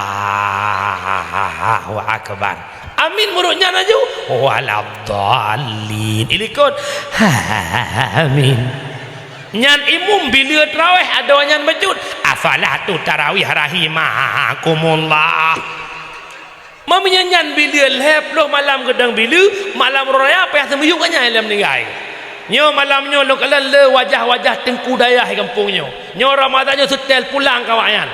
Akbar. Amin meurok nyan laju. Waladdallin. Ilikot. Amin. Nyan imum bila tarawih adoe nyan bacut. As-salatu tarawih rahimakumullah. Meunyoe nyan bila lhèe ploh malam geudong bila, malam raya payah seumiyueb nyan lhèe meuninggai. Nyoe malam nyoe lôn kalon le wajah-wajah teungku dayah di gampông nyoe. Nyoe Ramadan nyoe seutèl pulang keu awaknyan.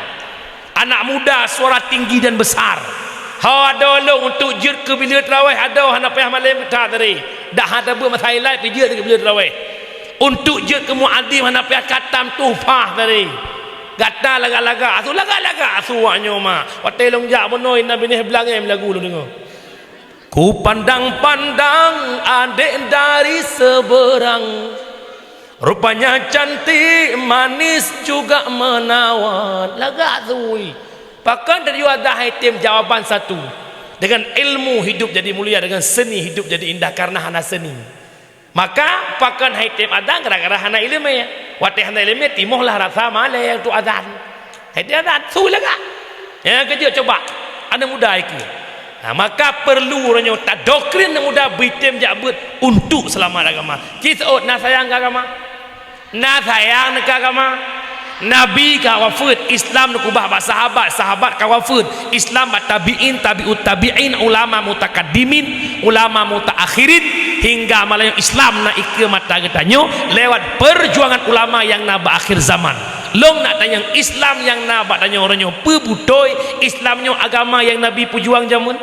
Anak muda suara tinggi dan besar. Ho adoe lôn untuk jeuet keu bila tarawih adoe hana payah malém that tadi. Dak hana beuet masa ilai pih jeuet keu bila tarawih. Untuk jeuet keu muadzin hana payah khatam Tuhfah tadi. Gata lagak-lagak asu, lagak-lagak asu awak nyoe ma. Watèe lôn jak bunoe na binéh beulangèe lagu lôn deungoe. Ku pandang-pandang adek dari seberang, rupanya cantik, manis juga menawan. Lagak sui. Pakon tadi ada item jawaban satu. Dengan ilmu hidup jadi mulia, dengan seni hidup jadi indah karena hana seni. Maka pakon hai tem adan gara-gara hana ileumèe. Watèe hana ileumèe timohlah rasa malèe untuk adan. Hai tem adan, su lagak. Ya, keujeuet coba. Aneuk muda ikeu. Nah, maka perlu uroe nyoe tadoktrin aneuk muda beuitem jak beuet untuk seulamat agama. Ci seuôt na sayang keu agama. Na sayang keu agama. Nabi ka wafeuet, Islam neukubah bak sahabat, sahabat ka wafeuet, Islam bak tabi'in, tabi'ut tabi'in, ulama mutakaddimin, ulama mutaakhirin, hingga malam nyoe Islam na ikeue mata geutanyoe lewat perjuangan ulama nyang na bak akhir zaman. Lôn nak tanyong, Islam nyang na bak tanyoe uroe nyoe, peue beutôi Islam nyoe agama nyang Nabi peujuang jameun?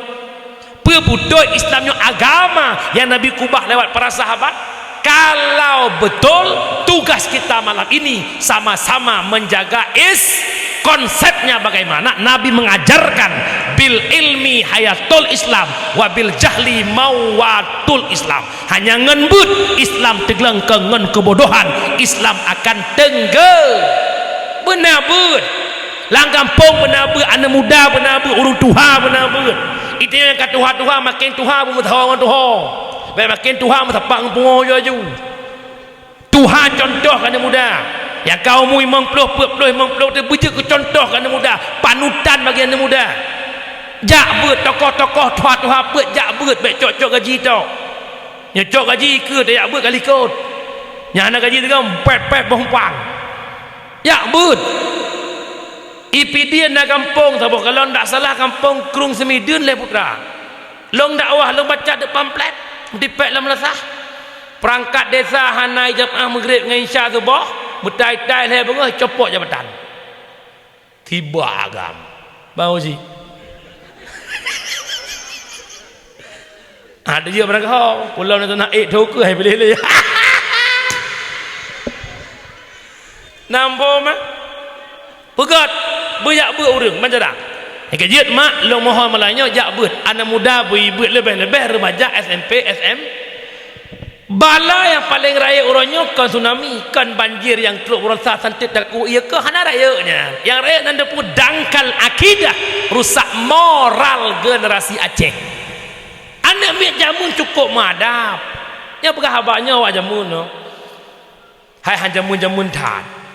Peue beutôi Islam nyoe agama nyang Nabi keubah lewat para sahabat? Kalau betul, tugas kita malam ini sama-sama menjaga is-, konsepnya bagaimana Nabi mengajarkan, "Bil ilmi hayatul Islam, wa bil jahli mawatul Islam." Hanya ngon beuet Islam teugleng keu ngon keubodohan, Islam akan teunggeu. Beuna beuet. Lam gampông beuna beuet, aneuk muda beuna beuet, ureueng tuha beuna beuet. Itu nyang ka tuha-tuha, makin tuha beumeutuha ngon tuha. Bèk makin tuha meusapat ngon pungo laju-laju. Tuha contoh keu aneuk muda. Nyang ka umu limong ploh, peuet ploh, limong ploh tu beujeuet keu contoh keu aneuk muda, panutan bagi aneuk muda. Jak beuet tokoh-tokoh, tuha-tuha peuet, jak beuet, bèk cok-cok gaji tok. Nyoe cok gaji ikeue tajak beuet ka likot. Nyang hana gaji teuga pèt-pèt boh umpang. Jak beuet. I Pidie na gampông saboh, kalau ndak salah gampông Krueng Seumideuen lé putra. Lôn dakwah, lôn baca di pamflet, dipèk lam meunasah. Peurangkat desa hana ijamaah Maghrib ngon Isya suboh, meutai-tai lhèe beungoh copot jabatan. Tiba agam. Bang Uji. Ah, dia barang kau. Pulau ni tu nak ek tu ke, hai pilih-pilih. Nampak, mak? Peugöt, beujak beuet ureueng, ban cara. Nyang keujeuet, mak, lôn mohon malam nyoe jak beuet. Aneuk muda beu beuet leubeh-leubeh remaja S M P, S M. Bala nyang paleng rayeuk uroe nyoe kon tsunami, kon banjir nyang trok beurosa santet takue, iya keuh hana rayeuk nyan. Nyang rayeuk nan teupeu dangkal akidah, rusak moral generasi Aceh. Aneuk miet jameun cukôp meuadab. Nyang peugah haba nyoe awak jameun nyoe. Hai han jameun-jameun that.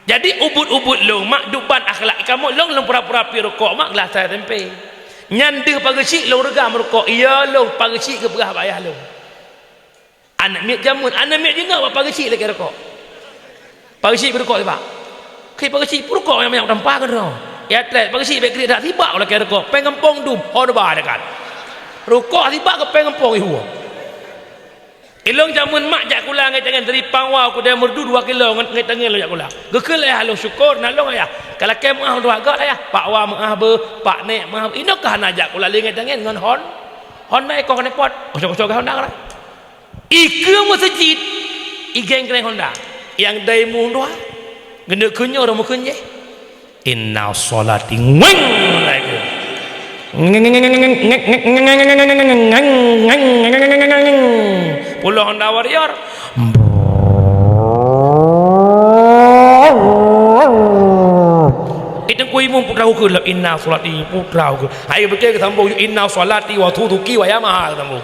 Jadi ubit-ubit lôn mak duban akhlak kamoe lôn, lôn pura-pura pi rukok mak geulasa S M P. Nyan deuh pageusik lôn reugam rukok, iya lôn pageusik geupeugah bak ayah lôn. Aneuk miet jameun, aneuk miet jinoe bak pageusik lakèe rukok. Pageusik pi rukok sibak. Khi pageusik pi rukok nyang banyak tampa keudroe. Ya trek pageusik bèk kriet that sibak lakèe rukok. Péng gampông dum, ho deuba dekat. Rukok sibak keu péng gampông ihua. Ilôn jameun mak jak kula ngon tangen dari Pangwa u Kudai Meureudu dua kilo ngon, ngon tangen lôn jak kula. Geukheun lé ayah lôn syukur na lôn ayah. Ka lakèe meu'ah dua göt ayah. Pak Wa meu'ah beuh, Pak Nek meu'ah beuh. Inoe ka hana jak kula lé ngon tangen ngon hon. Honda ikoh keuneuk pot. Kosong-kosong keu Honda keulah. Ikeue meuseujid, igeng-geng Honda. Nyang dai muh dua. Geuneuk keu nyoe roh meukeun jéh. Inna sholati ngeng lagèe. Pulo Honda Warrior. Itu ku imum putra ukeue lah inna sholati putra ukeue. Hai beutôi geusambông inna sholati wa Suzuki wa Yamaha geusambông.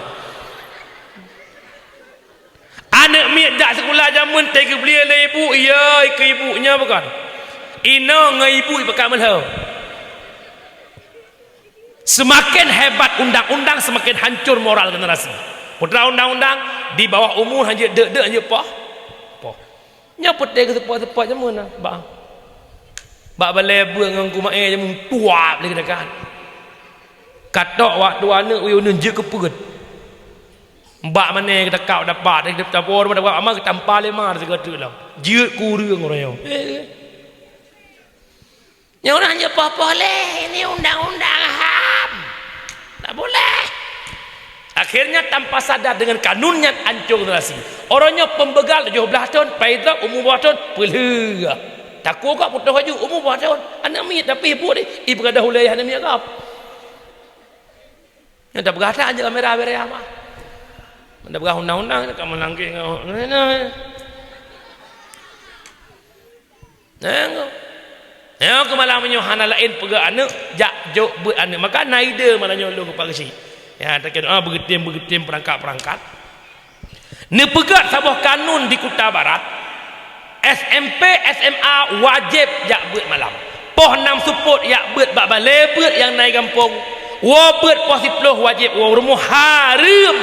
Aneuk miet jak sikula jameun teugeubri lé ibu, iya keu ibu nyoe bukan. Inoe ngon ibu ipeugah meulhö. Semakin hebat undang-undang, semakin hancur moral generasi. Putra undang-undang di bawah umur hanjeuet deuk-deuk hanjeuet poh. Poh. Nyoe peuté geuseupôt-seupôt jameun na, bak. Bak balèe beuet ngon kumaé jameun tuap lé geudakan. Katok waktu aneuk uyuneun jeuet keu peuet. Bak mané geutakab dapat, geutabor dapat ama geutampa lé ma sigoe teuk lom. Jeuet keu ureueng uroe nyoe. Eh, eh. Nyoe ureueng jeuet poh-poh lé, ini undang-undang ham. Tak boleh. Akhirnya tanpa sadar dengan kanun nyan ancô generasi. Uroe nyoe pembeugal tujoh blaih thon, paidrop umu dua thon, peulheueh. Takue kok putôh laju umu dua thon. Aneuk miet tapi ibu ni, ibu gadoh ulèe aneuk miet kap. Nyan tapeugah that jeuet kamera bèrèh mah. Tapeugah undang-undang ka meulangkeh ngon. Nyan keuh. Nyan keuh malam nyoe hana laén peugah aneuk, jak jok beuet aneuk. Maka na ide malam nyoe lôn keu Pak Geuchik. Ya, takeu doa beugeutem-beugeutem peurangkat-peurangkat. Neupeugöt saboh kanun di Kuta Barat, S M P, S M A wajéb jak beuet malam. Poh nam seupôt jak beuet bak balèe beuet nyang na i gampông. Woe beuet poh siplôh wajéb woe rumoh, hareuem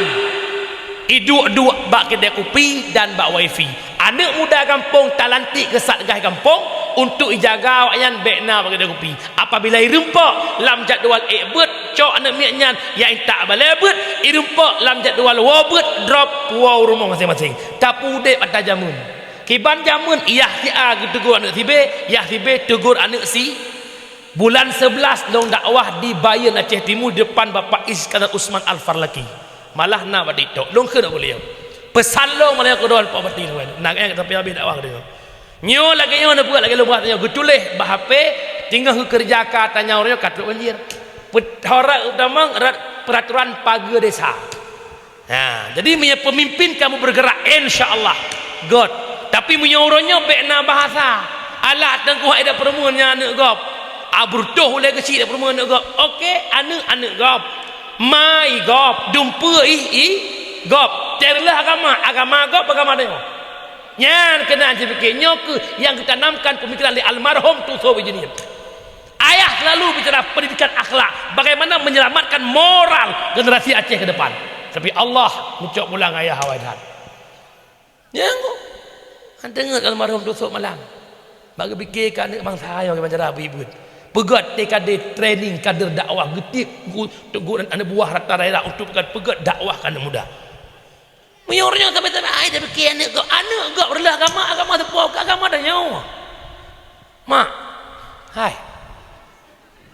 iduek-duek bak keudè kupi dan bak wifi. Aneuk muda gampông talantik keu satgas gampông untuk ijaga awaknyan bèk na bak keudè kupi. Apabila irumpok lam jadwal ék beuet, cok aneuk miet nyan nyang intat balèe beuet, irumpok lam jadwal woe beuet, drop woe u rumoh maséng-maséng. Tapeudép atra jameun. Kiban jameun yah si A geuteugor aneuk si B, yah si B teugor aneuk si. Bulan sebelas lôn dakwah di Bayeuen, Aceh Timu, di depan Bapak Iskandar Usman Al-Farlaki. Malah na bak TikTok. Lôn kheun bak beliau. Peusan lôn malah keudroe Pak Bupati lôn. Nang eh tapi habéh dakwah keudroe. Nyoe lagèe nyoe neubuet lagèe lôn buet nyoe. Geutuléh bak H P, teungoh geukeureuja ka tanyong uroe nyoe ka trok banjir. Peuhara utama rot peraturan pageue desa. Ha, jadi meunyoe peumimpin kamoe bergerak, insya Allah göt. Tapi meunyoe uroe nyoe bèk na bahasa, "Alah, Teungku, hai dak peurumoh nyan aneuk gob." Abreutoh ulèe geuchik dak peurumoh aneuk gob. Oke, aneuk, aneuk gob. Ma i gob, dumpeue i, i gob. Teureuleuh agama, agama gob, agama tanyoe. Nyan keunan cipike, nyoe keuh nyang geutanamkan pemikiran lé almarhum Tuso Bijuniet. Ayah selalu bicara pendidikan akhlak, bagaimana menyelamatkan moral generasi Aceh ke depan. Tapi Allah meucok pulang ayah awai that. Nyang hana deungoe almarhum Tuso malam. Bak geupike ka aneuk bansa ayah bagaimana cara beuibeut. Peugöt T K D, training kader dakwah, geutiep guru, teuk guru dan aneuk buah rata daerah untuk peugöt, peugöt dakwah keu aneuk muda. Meunyoe ureueng nyoe sabe-sabe, ai, dak pike aneuk gob, aneuk gob reuloh agama, agama teupeue keu agama tanyoe. Mak, hai.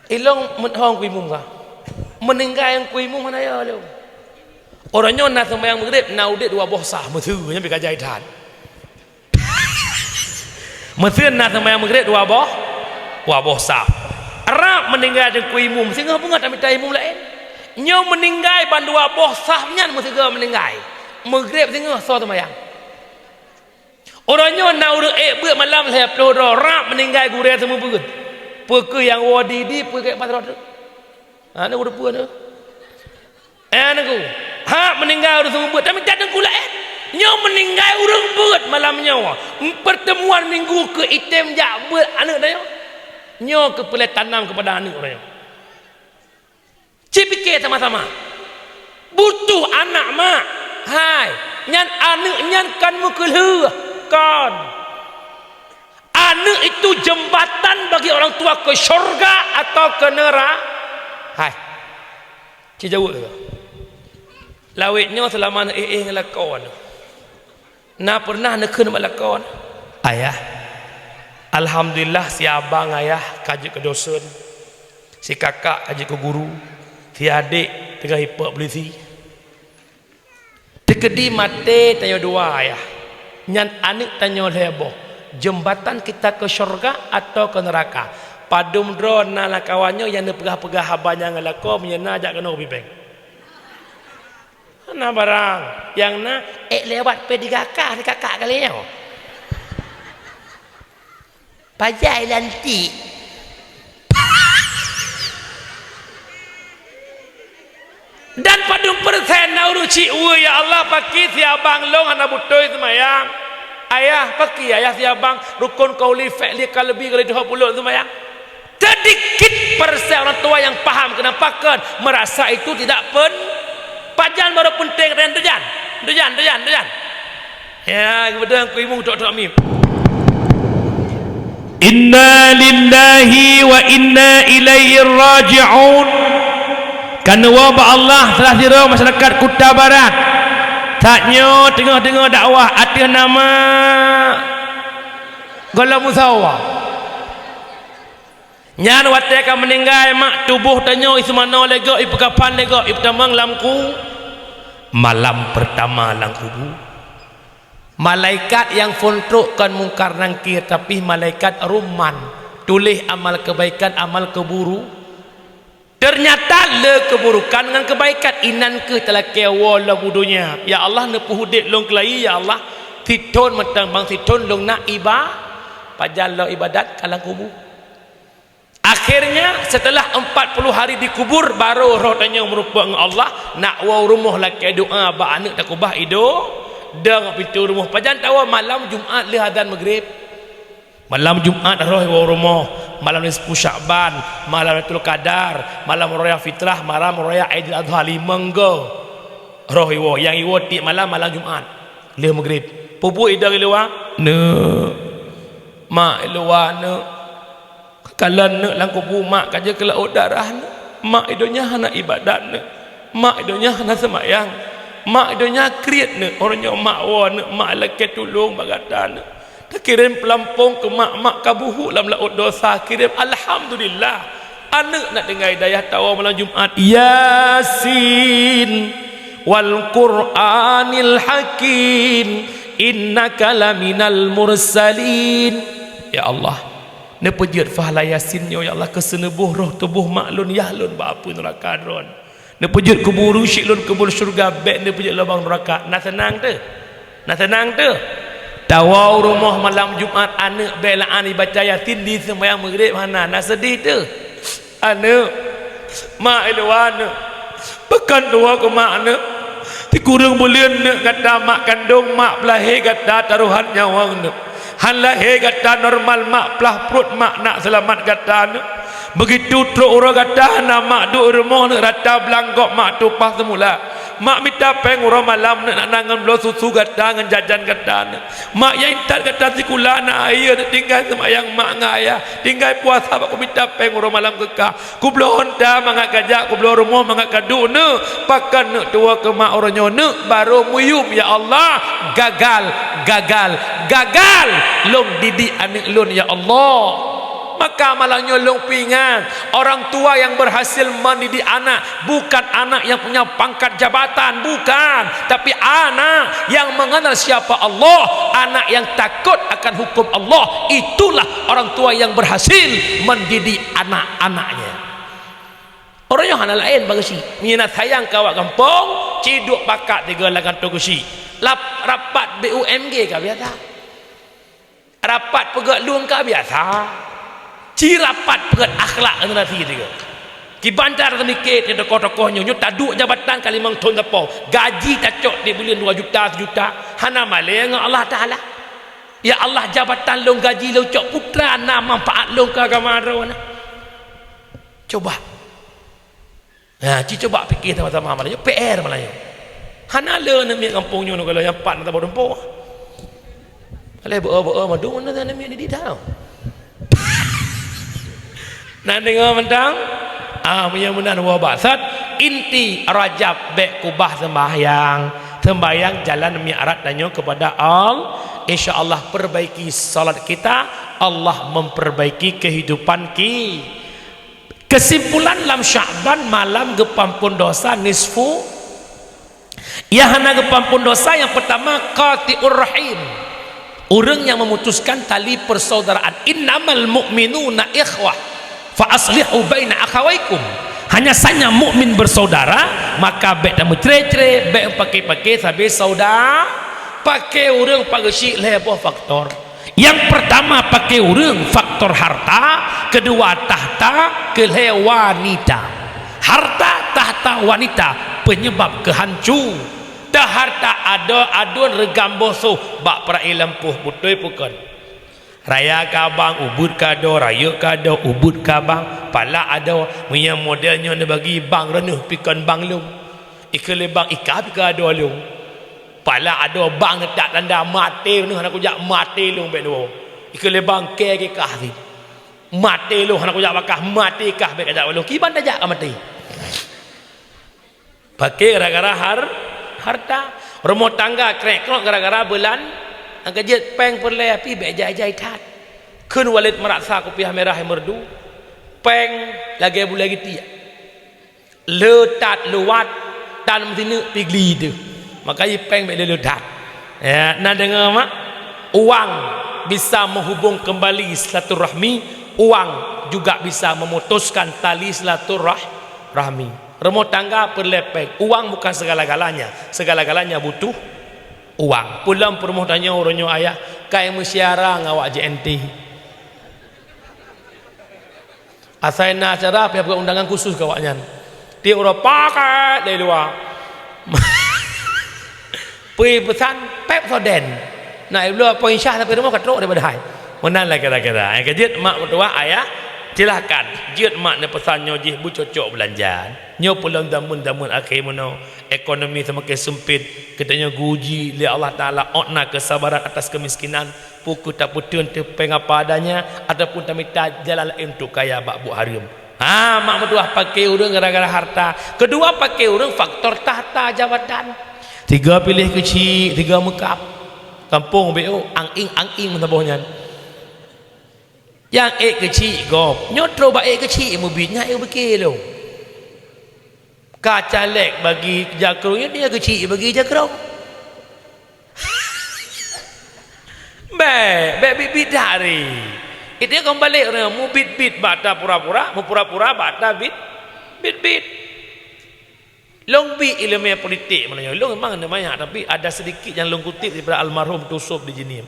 Ilong meuhong Teungku Imum ka. Meuninggai Teungku Imum hana yo lom. Ureueng nyoe na seumayang Maghrib, na udép dua boh saf, meuseue nyan pih ka jai that. Meuseue na seumayang Maghrib dua boh, dua boh saf. Rab meuninggai Teungku Imum, singoh beungoh tamita imum laén. Nyoe meuninggai ban dua boh saf nyan meusigoe meuninggai. Maghrib singoh soe seumayang. Uroe nyoe na ureueng ék beuet malam lhèe ploh droe, rab meuninggai gurèe seumeubeuet. Peu kheueh nyang woe di-di, peu kheueh pas droe teuk. Ha, na ureueng peue na? Eh, Teungku. Ha, meuninggai ureueng seumeubeuet. Tapi that Teungku laén. Nyoe meuninggai ureueng beuet malam nyoe. Pertemuan minggu keu item jak beuet aneuk tanyoe. Nyoe keuh peureulèe tanam keupada aneuk uroe nyoe. Cit pike sama-sama. Butuh anak, mak. Hai, nyan aneuk nyan kan meukeulheueh, kon. Aneuk itu jembatan bagi orang tua ke syurga atau ke nera-, hai. Ci jaweueb lagèe. Lawét nyoe seulama neuéh-éh ngon lakoe nyoe. Na peureunah neukheun bak lakoe nyoe, "Ayah, alhamdulillah si abang ayah ka jeuet keu dosen, si kakak ka jeuet keu guru, si adék teungoh ipok polisi." Teukeudi maté tanyoe dua, ayah. Nyan aneuk tanyoe lhèe boh. Jeumbatan kita keu syeuruga atawa keu neuraka? Padum droe na lam kawan nyoe nyang neupeugah-peugah haba nyan ngon lakoe, meunyoe na jak keunoe ubit péng. Hana barang. Nyang na, ék lewat P tiga K di kakak kali nyoe. Pajai lantik. Dan padum persen na ureueng cit, "Woi, ya Allah, pakri si abang lôn hana beutôi seumayang. Ayah, pakri ayah si abang rukun qauli fi'li qalbi ka lheueh jihôi peuleuk seumayang." Sedikit persen orang tua yang paham kenapa kan merasa itu tidak pen-, pajan baru penting, dan tujan, tujan, tujan, tujan. Ya, kemudian ku ibu tok-tok mim. Inna lillahi wa inna ilaihi raji'un. Kan wa ba Allah salah sira masyarakat Kuta Barat. Saat nyoe teungoh-teungoh dakwah ateueh nama Gola Musawa. Nyan watèe ka meuninggai mak, tuboh tanyoe iseumanoe lé gob, ipeukapan lé gob, ipeutamong lam ku-, malam pertama lam kubu. Malaikat nyang phôn trok kon Mungkar Nangkir, tapi malaikat rumman, tuléh amal keubaikan, amal keuburu-, ternyata le keuburukan ngon keubaikan. Inan kheueh talakèe woe lom u donya, "Ya Allah, neupeuudép lôn keulayi, ya Allah, sithôn mantong bang sithôn lôn na iba-, pajan lôn ibadat ka lam kubu." Akhirnya, setelah empat puluh hari dikubur, baru roh tanyoe meurumpok ngon Allah, nak woe u rumoh lakèe doa bak aneuk takeubah ido-, dong pintoe rumoh. Pajan tawoe? Malam Jumat lheueh azan Maghrib. Malam Jumat roh woe u rumoh, malam nisfu Syakban, malam Lailatul Qadar, malam Raya Fitrah, malam Raya Aidil Adha, limong go roh iwoe. Nyang iwoe tiep malam, malam Jumat lheueh Maghrib. Peue buet idong i luwa? Neuk. Mak, i luwa neuk. Kalon neuk lam kubu mak ka jeuet keu laôt darah neuk. Mak, i donya hana ibadat neuk. Mak, i donya hana seumayang. Mak, i donya kriet neuk. Uroe nyoe mak woe neuk, mak lakèe tulông bak gata neuk. Kirém peulampong keu mak, mak ka buhuk lam laôt dosa, kirém, alhamdulillah. Aneuk na tinggai dayah tawoe malam Jumat. Yasin wal Qur'anil Hakim, innaka laminal mursalin. Ya Allah, neupeujeuet pahala Yasin nyoe, ya Allah, keu seunuboh roh tuboh mak lôn, yah lôn bak apui nuraka droen. Neupeujeuet kubu ureuëng syiek lôn keu buleuen syeuruga, bék neupeujeuet lubang nuraka. Na seunang teuh? Na seunang teuh? Tawoe u rumoh malam Jumat, aneuk bék la'an ibaca Yasin, di seumayang Maghrib hana. Na seudeh teuh? Aneuk, mak i luwa aneuk. Pakon tuwoe keu mak aneuk? Sikureueng buleuen neuk gata mak kandong, mak peulahé gata tarohan nyawöng neuk. Han lahé gata normal, mak plah pruet, mak nak seulamat gata neuk. Beugitu trok uroe gata hana mak duek i rumoh neuk, rata blang gob mak tumpah seumula. Mak mita péng uroe malam neuk, nak na ngon bloe susu gata ngon jajan gata neuk. Mak nyang intat gata sikula na ayeue neuk, tinggai seumayang mak ngon ayah, tinggai puasa bak kumita péng uroe malam keu kah. Kubloe onta mangat kajak, kubloe rumoh mangat kaduek neuk, pakon neuk tuwoe keu mak uroe nyoe neuk, barô muyum, ya Allah, gagal, gagal, gagal lôn didik aneuk lôn, ya Allah. Maka malam nyoe lôn peuingat, orang tua yang berhasil mendidik anak bukan anak yang punya pangkat jabatan, bukan, tapi anak yang mengenal siapa Allah, anak yang takut akan hukum Allah, itulah orang tua yang berhasil mendidik anak-anaknya. Ureuëng nyoe hana laén bak geuchik. Meunyoe na sayang keu awak gampông, ci duek pakat tiga lam kantô geuchik. Lap-, rapat B U M G ka biasa. Rapat peugét lueng ka biasa. Ci rapat peugét akhlak generasi tiga. Kiban cara teumikir di tokoh-tokoh nyoe, nyoe taduek jabatan ka limong thon sapo. Gaji tacok di buleuen dua juta, sejuta. Hana malée ngon Allah Taala. Ya Allah, jabatan lôn, gaji lôn cok, peue teuma na manfaat lôn keu agama droe na? Coba. Ha, ci coba pike sama-sama malam nyoe, P R malam nyoe. Hana le aneuk miet gampông nyoe, kalau nyang pat na tabah dumpo. Alah beu-beu mandum na aneuk miet didik tau. Na deungoe mantong? Ah, meunyoe meunan woe bak sat, inti Rajab bék kubah sembahyang. Sembahyang jalan mi'raj tanyoe kepada Allah. Insya Allah perbaiki salat kita, Allah memperbaiki kehidupan ki-, Kesimpulan, lam Sya'ban malam geupampon dosa nisfu. Nyang hana geupampon dosa, nyang pertama, qati'ur rahim. Ureuëng nyang memutuskan tali persaudaraan. Innamal mu'minuna ikhwah. Fa aslihu baina akhawaikum. Hanya saja mukmin bersaudara, maka bék tameucre-cre, bék paké-paké sabe saudara. Paké ureuëng pageusik lhée boh faktor. Nyang pertama paké ureuëng, faktor harta, kedua tahta, keulhée wanita. Harta, tahta, wanita penyebab keuhancu. Teuharta adoe aduen reugam boh soh bak peura'i lampôh, beutôi peue kon? Raya ka bang, ubeut ka doe, rayeuk ka doe, ubeut ka bang, pala adoe. Meunyoe model nyoe neubagi bang reuneuh pi kon bang lôn. Ikeu lé bang, ika pi kon adoe lôn. Pala adoe bang neutak tanda maté, reuneuh hana kujak, maté lôn bék dua. Ikeu lé bang, kée kah sit. Maté lôn hana kujak bak kah, maté kah bék kajak bak lôn. Kiban tajak ka maté. Paké gara-gara har-, harta. Rumoh tangga krek-krok gara-gara beulan. Nyang keujeuet péng peureulée pih bék jai-jai that. Kheun Walid meurasa kupiah mirah merdu. Péng lagée bulée geutiek. Le that luwat tan meusineuk pih gli teuh. Maka jih péng bék le-le that. Ya, na deungoe mak? Uang bisa menghubung kembali silaturahmi, uang juga bisa memutuskan tali silaturah-, rahmi. Rumoh tangga peureulée péng. Uang bukan segala-galanya. Segala-galanya butuh uang. Pulang peurumoh tanyoe uroe nyoe ayah, kai meusyara ngon awak J N T. Asai na acara pih buet undangan khusus keu awaknyan. Tiep uroe pakat dari luwa. Pui peusan Pepsodent. Na ibloe poin syah sampai rumoh ka trok daripada hai. Meunan lah kira-kira. Nyang keujeuet mak meutuwah ayah, silahkan. Jeuet mak neupeusan nyoe jih beucocok beulanja. Nyoe peulom dameun-dameun akhé meunoe. Ekonomi seumaken seumpet. Geutanyoe geuuji lé Allah Taala, ôt na keusabaran atas keumiskinan. Peu kheueh tapeuteun teuh péng apa adanya, ataupun tamita jalan laén untuk kaya bak buet hareuem. Ha, mak meutuwah paké ureuëng gara-gara harta. Keudua, paké ureuëng faktor tahta jabatan. Tiga piléh keuchik, tiga meukab. Kampung B O, ang-ing, ang-ing meusaboh nyan. Nyang ék keuchik gob, nyoe troh bak ék keuchik mubiet, nyan ék beuke lôn. Ka caleg bagi jakrong, nyoe dia keuchik bagi jakrong. Bèk, bèk biet-biet that ri. Itu kan balek ureueng mubiet-biet bak ta pura-pura, meupura-pura bak ta biet, biet-biet. Lôn bi ileumèe politik meunyoe. Lôn memang hana banyak, tapi ada sedikit yang lôn kutip daripada almarhum Tusop di Jeunieb.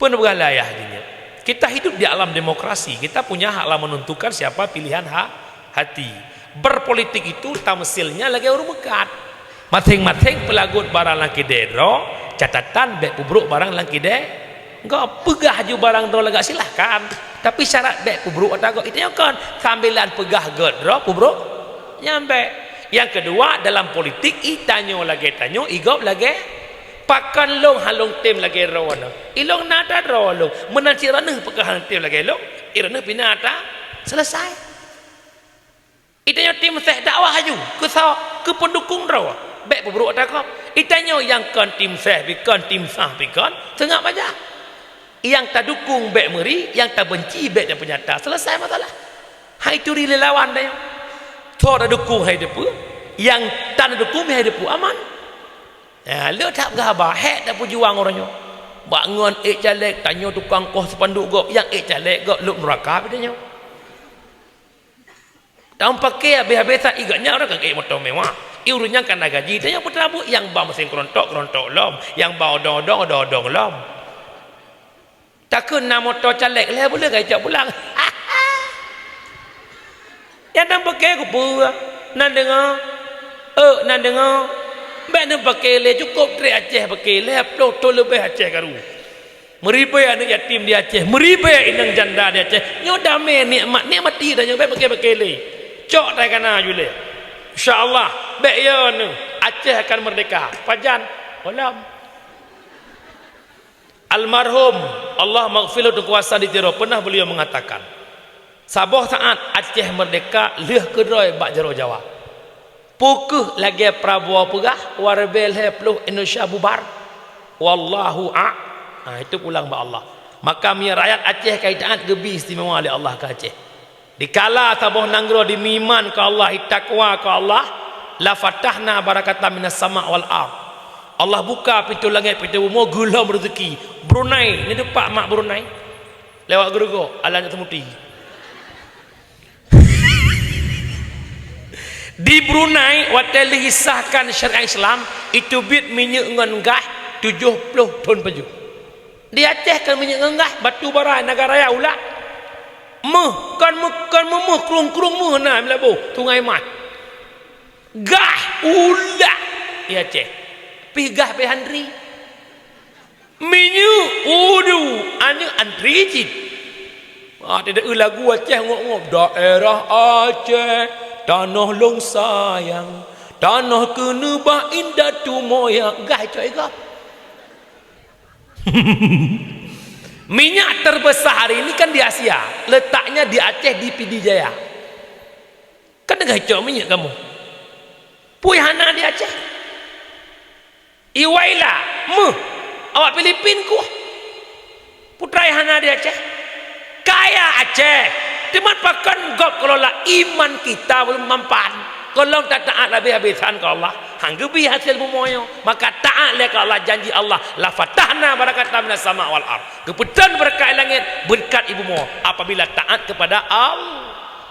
Peue neupeugah lé ayah jih nyoe, kita hidup di alam demokrasi, kita punya hak lah menentukan siapa pilihan ha-, hati. Berpolitik itu tamsilnya lagèe ureueng meukat. Maséng-maséng peulagot barang lam kidée droe, catatan bèk peubrok barang lam kidée gob. Peugah ju barang droe lagak silahkan, tapi syarat bèk peubrok ata gob. Itu nyoe kon, sambilan peugah gèt droe peubrok nyan bèk. Nyang keudua, dalam politik, i tanyoe lagèe tanyoe, i gob lagèe Pakon lôn hana lôn tem lagèe droeneuh? Ilôn na ata droe lôn. Meunan cit droeneuh pakon hana tem lagèe lôn? Droeneuh pih na ata. Selesai. I tanyoe tim sès dakwah laju. Keu soe? Keu peundukung droe. Bèk peubrok ata gob. I tanyoe nyang kon tim sès pih kon, tim sah pih kon, seungab bajah. Nyang tadukung bèk meuri, nyang tabenci bèk tapeunyata. Selesai masalah. Hai turi lé lawan tanyoe. Soe tadukung hai teupeu, nyang tan dukung hai teupeu aman. Ya, le that peugah haba, hék tapeujuang uroe nyoe. Bak ngon ék caleg, tanyoe tukang koh spanduk gob, nyang ék caleg gob lhok nuraka pih tanyoe. Tameupaké habéh-habésan, i gobnyan ureueng ka ék moto mewah. I ureueng nyan ka na gaji, tanyoe peuteunabuet nyang ba meusén keurontok, keurontok lom, nyang ba odong-odong, odong-odong lom. Takheun na moto caleg, lhèe buleuen ka icok pulang. Nyan na paké keupeue? Na deungoe? Ôk, na deungoe? Bèk neupaké lé, cukôp trép Aceh paké, lhèe ploh thôn leubeh Aceh karu. Meuribèe aneuk yatim di Aceh, meuribèe inong janda di Aceh. Nyoe damé nikmat, nikmati dah nyoe, bèk paké-paké lé. Cok tai kana ju lé. Insya Allah, bèk yo neuh, Aceh akan merdeka. Pajan? Gohlom. Almarhum, Allah maghfirlah, Teungku Hasan di Tiro, pernah beliau mengatakan, saboh saat Aceh merdeka lheueh keudroe bak jaroe Jawa. Peu kheueh lagèe Prabowo peugah, wareubèe lhèe ploh Indonesia bubar? Wallahu a-, ha, itu pulang bak Allah. Maka meunyoe rakyat Aceh ka itaat, geubi istimewa lé Allah keu Aceh. Dikala saboh nanggroe dimeuiman keu Allah, itakwa keu Allah, la fatahna barakatan minas sama wal ard. Allah buka pintoe langèt, pintoe bumoe, geulom reuzeki. Brunei, neutupat mak Brunei? Lewat geureugoe, alan seumuti. Di Brunei, watèe lheueh isahkan syariat Islam, iteubiet minyeuk ngon gah tujoh ploh thôn pajoh. Di Aceh kon minyeuk ngon gah, batu bara, Nagan Raya, Ulak. Méuh, kon méuh, kon méuh, méuh, krueng-krueng méuh na lam laboh, Sungai Mas. Gah, Ulak di Aceh. Pih gah pih antri. Minyeuk, udu, aneuk antri cit. Ah, tidak lagu Aceh ngop-ngop. Daerah Aceh, tanoh lôn sayang, tanoh keuneubah indatu moyang. Gah cok i gob. Minyak terbesar hari ini kan di Asia, letaknya di Aceh, di Pidie Jaya. Kan teungoh cok minyeuk kamoe. Peue hana di Aceh? I Waila, méuh, awak Filipin kueh. Peue teuma hana di Aceh? Kaya Aceh. Teuma pakon gob kelola iman kita belum mampan. Gohlom tataat habéh-habésan keu Allah, han geubi hasé bumoe nyoe. Maka taat lé keu Allah, janji Allah, la fatahna barakatan minas sama wal ard. Geupeutrön beureukat langèt, beureukat i bumoe apabila taat kepada Al-,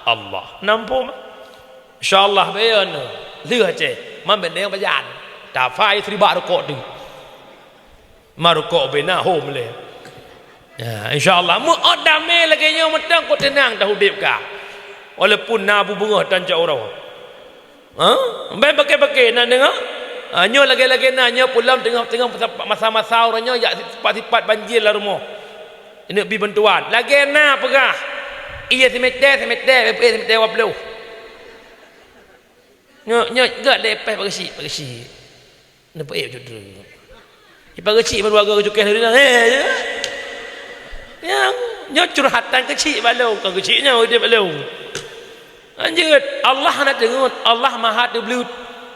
Allah. Nampak? Insya Allah, beuna lheueh Aceh, man bèk neuh pajan. Tafai siribak rukok tu. Ma rukok bina hom lé. Ya, insya Allah, meu-ôt damé lagèe nyoe mantong, kok teunang dah udép ka. Walaupun na bu beungoh tan cok uroe. Ha? Bèk paké-paké, na deungoe? Ha, nyoe lagèe-lagèe na, nyoe pulom teungoh-teungoh masa-masa uroe nyoe jak sipat-sipat banjir lam rumoh. Neuk bi bantuan. Lagèe na peugah. Iya simètè, simètè, bèk simètè dua ploh. Nyoe, nyoe, gak lé pèh bak geuchik, bak geuchik. Neupeuék cut tu. Ipah geuchik baru agak cukai hari na. Eh, ya. Nyang, nyoe curhatan keuchik bak lôn, ka geuchik nyoe udép bak lôn. Lanjut, Allah hana teungeut, Allah Maha Teubleut.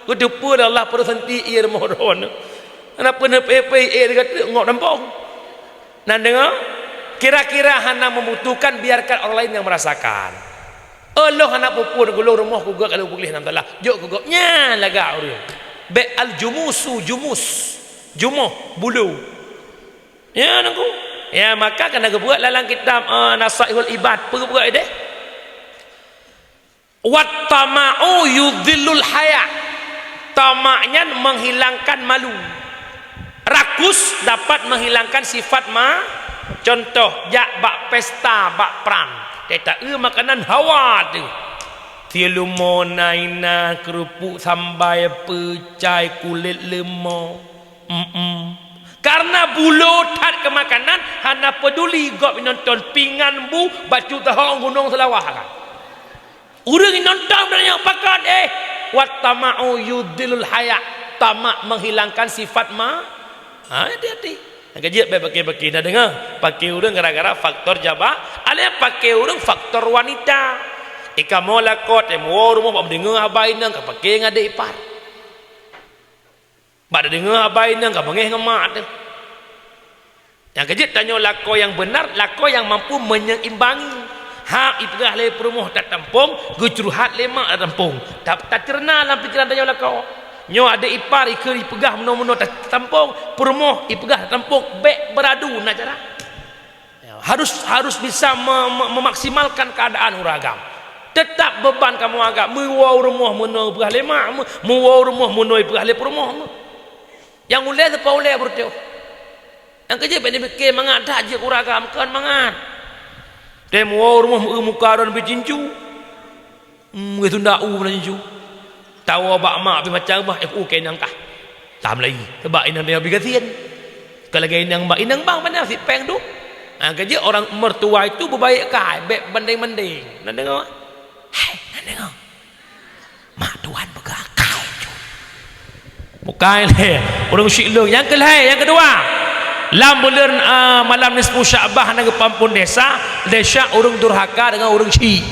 Geuteupeue lé Allah peureusenti ié rumoh droeneuh. Kenapa neupeu-peu, eh, deungon teuk ngok dampong? Nan deungoe, kira-kira hana membutuhkan, biarkan orang lain yang merasakan. Oh, lôn hana peue-peue, gulong rumoh kugok, kalau peugleh nam talah, jok kugok. Nyan lagak ureuëng. Bek al-jumusu, jumus. Jumoh, bulu. Ya, nangku. Ya, maka kana geubuat lalang kitab, eh, Nasaihul Ibad. Peue geubuat deh? Wat tama'u yudhillul haya. Tamak nyan menghilangkan malu. Rakus dapat menghilangkan sifat ma-, contoh, jak bak pesta, bak pran. Teta eu makanan hawa tu. Silumo naina, kerupuk sambai, peucai, kulit leumo. Mm-mm. Karena bulo that keu makanan, hana peduli gob nonton pingan bu, bacut tahong gunong Seulawah kan. Ureuëng nonton beuranyang pakat, eh, wat tama'u yudhillul haya, tamak menghilangkan sifat ma-, ha, hati-hati. Nyang keujeuet bèk paké-paké, na deungoe, paké ureuëng gara-gara faktor jaba, alèh paké ureuëng faktor wanita. Ika mo lakot, eh, muwoe rumoh bak meudeungoe haba inong ka paké ngon adék ipar. Bak deungoe haba inong ka beungéh ngon mak teuh. Nyang keujeuet tanyoe lakoe nyang beunar, lakoe nyang mampu meunyeimbangi. Hak ipeugah lé peurumoh tatampong, geucurhat lé mak tatampong. Ta-, taceureunoe lam pikeran tanyoe lakoe. Nyoe adék ipar ikheun ipeugah meunoe-meunoe tatampong, peurumoh ipeugah tatampong, bèk beuradu na cara. Ya, harus, harus bisa me-, me-, memaksimalkan keadaan ureuëng agam. Tetap beban kamoe agam, meuwoe u rumoh meunoe peugah lé mak, meu-, meuwoe u rumoh meunoe peugah lé peurumoh. Nyang ulèe teupeu ulèe beureutoh. Nyang keujeuet bèk neupike mangat that jeuet ureuëng agam, kon mangat. Tém woe u rumoh meu-eu muka droe beucincu. Hmm, geutunda u meunan ju. Tawoe bak mak pih macam bah, eh, u keu inong kah. Tam lagi. Sebab inong dia beugasien. Kalau lagèe inong bang, inong bang mana si pèng tu? Ha, keujeuet orang mertua itu berbaik kai, bèk banding-banding. Na deungoe? Hai, na deungoe? Mak tuan peugah kai ju. Bukai lé ureuëng syiek lôn. Nyang keulhèe, nyang keudua, lam buleuen, ah, malam nisfu Sya'ban na geupampon desya, desya ureuëng durhaka deungon ureuëng syiek.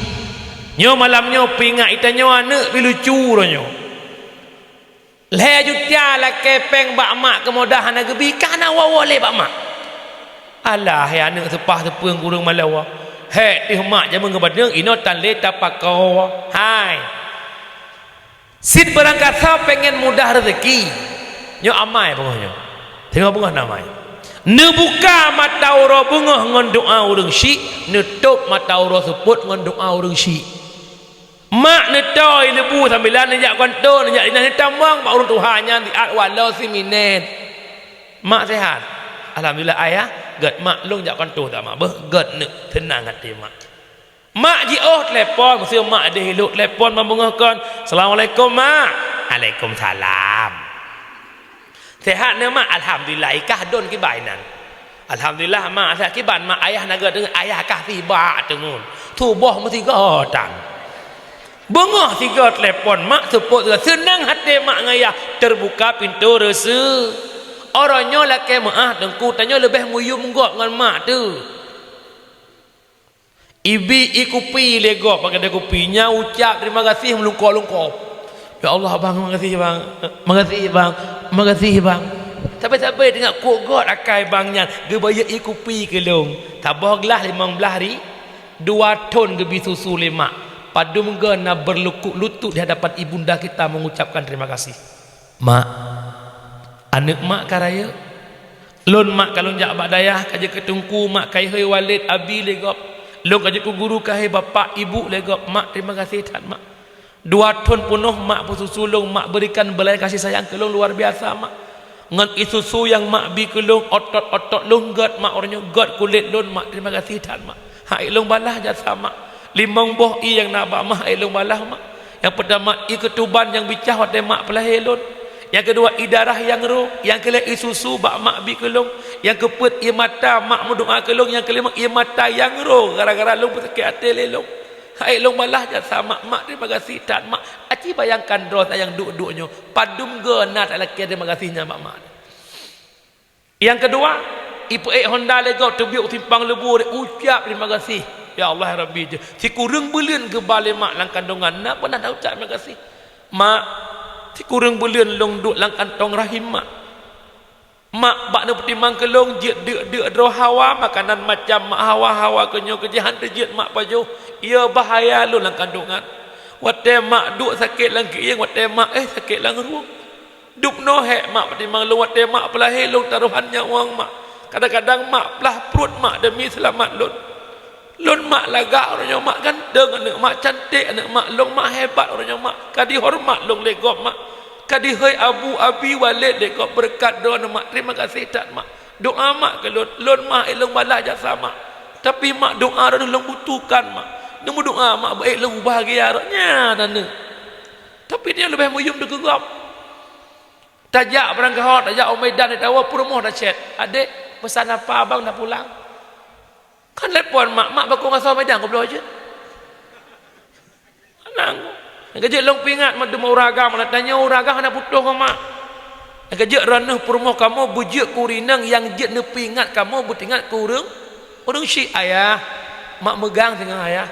Nyoe malam nyoe peuingat geutanyoe aneuëk pih lucu uroe nyoe. Lhèe juta lakèe pèng bak mak keumodah hana geubi, ka hana woe-woe lé bak mak. Alah, hai aneuëk seupah seupeueng ureuëng malawa. Hék teuh mak jameun geuba deueng, inoe tan lé tapakoe. Hai. Cit beurangkasoe pengen mudah rezeki. Nyoe amai beungoh nyoe. Singoh beungoh na amai. Neubuka mata uroe beungoh ngon doa ureuëng syiek, neutôb mata uroe seupôt ngon doa ureuëng syiek. Mak neutoe leubu sambilan neujak kantô, neujak dinas, neutamong bak ureuëng tuha nyan siat walau siminét. Mak sehat. Alhamdulillah ayah, gèt mak lôn jak kantô tak mak beuh, gèt neuk seunang até mak. Mak jiôh telepon, meuseu mak deh ilok telepon ban beungoh kon. "Assalamualaikum, Mak." "Alaikumsalam." "Sehat na, Mak?" "Alhamdulillah, ikah don kiban inan." "Alhamdulillah, Mak, sehat kiban, Mak. Ayah na gèt, ayah kah sibak teungeut. Suboh meusigoe tan." Beungoh sigoe telepon mak, seupôt sigoe. Seunang até mak ngon ayah, teubuka pintoe reuseu. Uroe nyoe lakèe meu'ah teungku, tanyoe leubeh meuyum gob ngon mak teuh. Ibi ié kupi lé gob bak keude kupi, nyan ucap terima kasih meulungkop-lungkop. "Ya Allah, bang, makasih, bang. Makasih, bang. Makasih, bang." Sabe-sabe teuingat kok gèt akai bang nyan, geubayeue ié kupi keu lôn. Saboh glah limong blah ri-, dua thon geubi susu lé mak. Padum gèt na berlukuk lutut di hadapan ibunda kita mengucapkan terima kasih. "Mak, aneuëk mak ka rayeuk. Lôn mak ka lôn jak bak dayah, ka jeuet keu teungku, mak ka ihôi walét, abi lé gob. Lôn ka jeuet keu guru, ka ihôi bapak, ibu lé gob. Mak, terima kasih that, mak. Dua thon peunoh mak peususu lôn, mak berikan beulai kasih sayang keu lôn luar biasa, mak. Ngon ié susu nyang mak bi keu lôn, otot-otot lôn gèt, mak, uroe nyoe gèt kulét lôn, mak. Terima kasih that, mak." Hai lôn balaih jasa mak. Limong boh ié nyang na bak mak hai lôn balaih mak. Nyang peutama ié keutuban nyang bicah watèe mak peulahé lôn. Nyang keudua ié darah nyang rô, nyang keulhèe ié susu bak mak bi keu lôn. Nyang keupeuet ié mata mak meudoa keu lôn, nyang keulimong ié mata nyang rô gara-gara lôn peusakét até lé lôn. Hai lôn balaih jasa mak, mak terima kasih that mak. Aci bayangkan droe sayang duek-duek nyoe. Padum gèt na talakèe terima kasih nyan bak mak. Nyang keudua, ipeuék honda lé gob teubiet u simpang leubue, ucap terima kasih. Ya Allah, ya Rabbi, sikureueng buleuen geuba lé mak lam kandongan, na peunah taucap terima kasih. Mak, sikureueng buleuen lôn duek lam kantong rahim mak. Mak bak neupeutimang keu lôn jeuet deuk-deuk droe hawa, makanan macam mak hawa-hawa keu nyoe keu jih han teujeuet mak pajoh. Iya bahaya lôn lam kandongan. Watée mak duek sakét lam keuieng, watée mak éh sakét lam rueng. Dubnoe hék mak peutimang lôn, watée mak peulahé lôn tarohan nyawöng mak. Kadang-kadang mak plah pruet mak demi seulamat lôn. Lôn mak lagak uroe nyoe, mak ganteng aneuk mak, canték aneuk mak, lôn mak hebat uroe nyoe mak, ka dihoreumat lôn lé gob mak, ka dihôi abu, abi, walét lé gob beureukat droeneuh mak. Terima kasih that mak. Doa mak keu lôn, lôn mak ék lôn balah jasa mak. Tapi mak doa droeneuh lôn butuhkan mak. Neumeudoa mak beu ék lôn bahgia rot nyan aneuk. Tapi dia leubeh meuyum dikeugab. Tajak barangkaho, tajak u Medan, tawoe peurumoh tachat. "Adék, peusan apa abang na pulang?" Kan telepon mak, "Mak, bakong asoe Medan keubloe jeuet." Anang. Nyang keujeuet lôn peuingat mak teuma ureueng agam, na tanyoe ureueng agam hana putôh ngon mak. Nyang keujeuet droeneuh peurumoh kamoe beujeuet keu ureueng inong nyang jeuet neupeuingat kamoe beuteuingat keu ureueng, ureueng syik. "Ayah, mak meugang singoh ayah.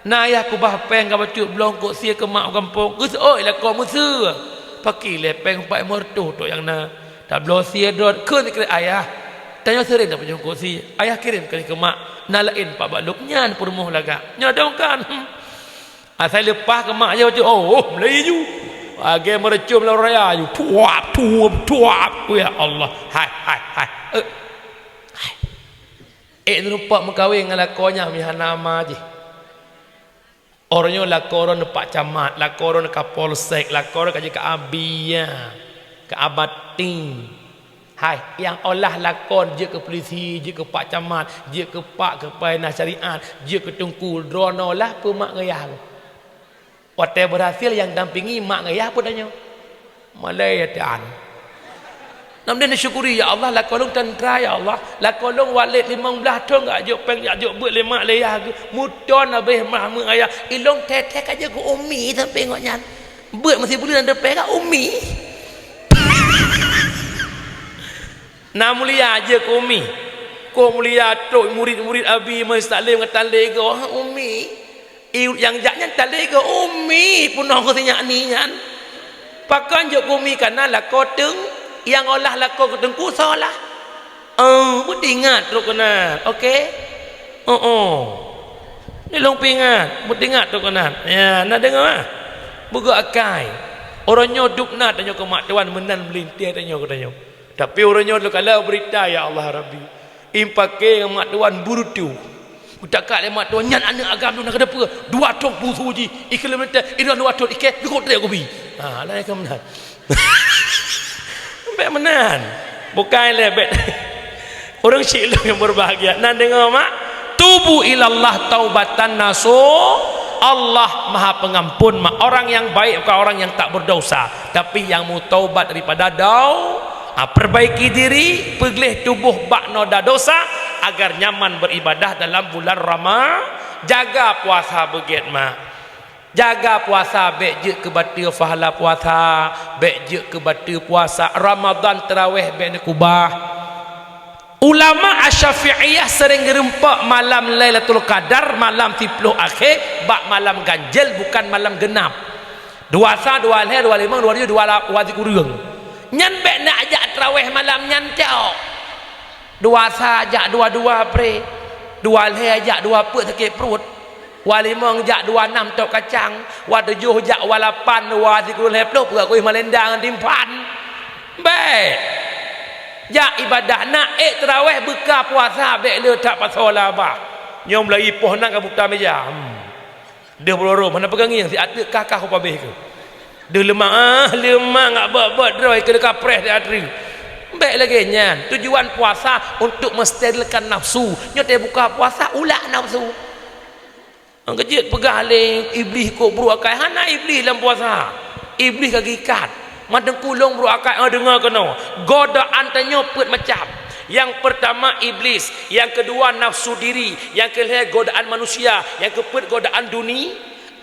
Na ayah kubah péng ka bacut bloe eungkôt sie keu mak u gampông." "Geuseuôt lakoe meuseue." Pakri lé péng pat limong reutôh tok nyang na. Tabloe sie droe kheun keu ayah. Tanyoe sering tapajoh eungkôt sie. "Ayah kirém keu mak. Na laén pat bak lôn." Nyan peurumoh lagak. Nyoe dong kan. Asai leupah keu mak jih bacut, oh, oh, meulaju. Lagée meureucom lam raya ju. Tuap, tuap, tuap. Ya Allah. Hai, hai, hai. Eh. Hai. Ék neureumpok meukawen ngon lakoe nyan meuhana ma jih. Uroe nyoe lakoe droeneuh Pak Camat, lakoe droeneuh Kapolsek, lakoe droeneuh ka jeuet keu abi, ya, keu abati. Hai, nyang olah lakoe jeuet keu polisi, jeuet keu Pak Camat, jeuet keu Pak Keupainah Syariat, jeuet keu teungku, droeneuh olah peue mak ngon yah. Watée beurhasil nyang dampingi mak ngon yah peue tanyoe. Malée ya tan. Nam deh neusyukuri, "Ya Allah, lakoe lôn teuntara, ya Allah. Lakoe lôn walét limong blaih thon geujok péng, geujok beuet lé mak lé yah geuh. Meuton habéh mah meuayah. Ilôn thèe-thèe ka jeuet keu umi sampoe ngon nyan. Beuet meusibuleuen dan teupèe ka umi." Na mulia jeuet keu umi. Kok mulia trok murit-murit abi meusalim ngon tan lé goe, ha, umi. Ié nyang jak nyan tan lé goe umi peunoh keu sinyak ni nyan. Pakon jok keu umi kana lakoe teung, nyang olah lakoe keu teungku soe lah. Oh, beutingat trok keunan. Oke? Oh, oh. Ni lôn peuingat, beutingat trok keunan. Ya, na deungoe ah. Beugöt akai. Uroe nyoe dub na tanyoe keu mak tuan meunan meulintèe tanyoe keu tanyoe. Tapi uroe nyoe lôn kalon beurita, ya Allah Rabbi. Impake ngon mak tuan beureutôh. Geutakak lé mak tuan nyan aneuk agam lôn na keudeupeue. Dua thon pusu jih, i kilometer, i dua thon, i kèe, likot trek kubi. Ha, alai ka meunan. Bèk meunan. Bukai lé bèk. Ureueng syik lôn nyang berbahagia. Nan deungoe mak, tubu ilallah taubatan nasuh. Allah Maha Pengampun mak. Orang yang baik bukan orang yang tak berdosa. Tapi nyang meutaubat daripada dau, ah, perbaiki diri, peugleh tuboh bak noda dosa agar nyaman beribadah dalam bulan Rama-, jaga puasa beugét mak. Jaga puasa, bèk jeuet keu bateue pahala puasa, bèk jeuet keu bateue puasa. Ramadan taraweh bèk neukubah. Ulama Asy-Syafi'iyah sering geureumpok malam Lailatul Qadar, malam siplôh akhé, bak malam ganjil, bukan malam genap. Dua sa, dua lhèe, dua limong, dua tujoh, dua la-, dua sikureueng. Nyan bèk neujak traweh malam nyan cok. Dua sa jak dua dua pre. Dua lhèe jak dua peuet sakét pruet. Wa limong jak dua nam tok kacang, wa tujoh jak wa lapan, wa sikureueng lhèe plôh peugah kueh malenda ngon timphan. Bèk. Jak ibadah na ék traweh beuka puasa bèk le that pasoe labah. Nyoe meulai poh nan ka buta meja. Hmm. Deuh beuroro hana peugah ngieng siat teuk kah-kah upabeh keuh. Deuh leumah, ah, leumah ngak bot-bot droe keu leuka preh di atri. Bèk lagèe nyan. Tujuan puasa untuk mensterilkan nafsu. Nyoe teubuka puasa ulak nafsu. Nyang keujeuet peugah lé Iblih kok brôk akai, hana Iblih lam puasa. Iblih ka geuikat. Mantong kulong brôk akai, oh, deungoe keunoe. Godaan tanyoe peuet macam. Nyang peurtama Iblis, nyang keudua nafsu diri, nyang keulhèe godaan manusia, nyang keupeuet godaan duni-,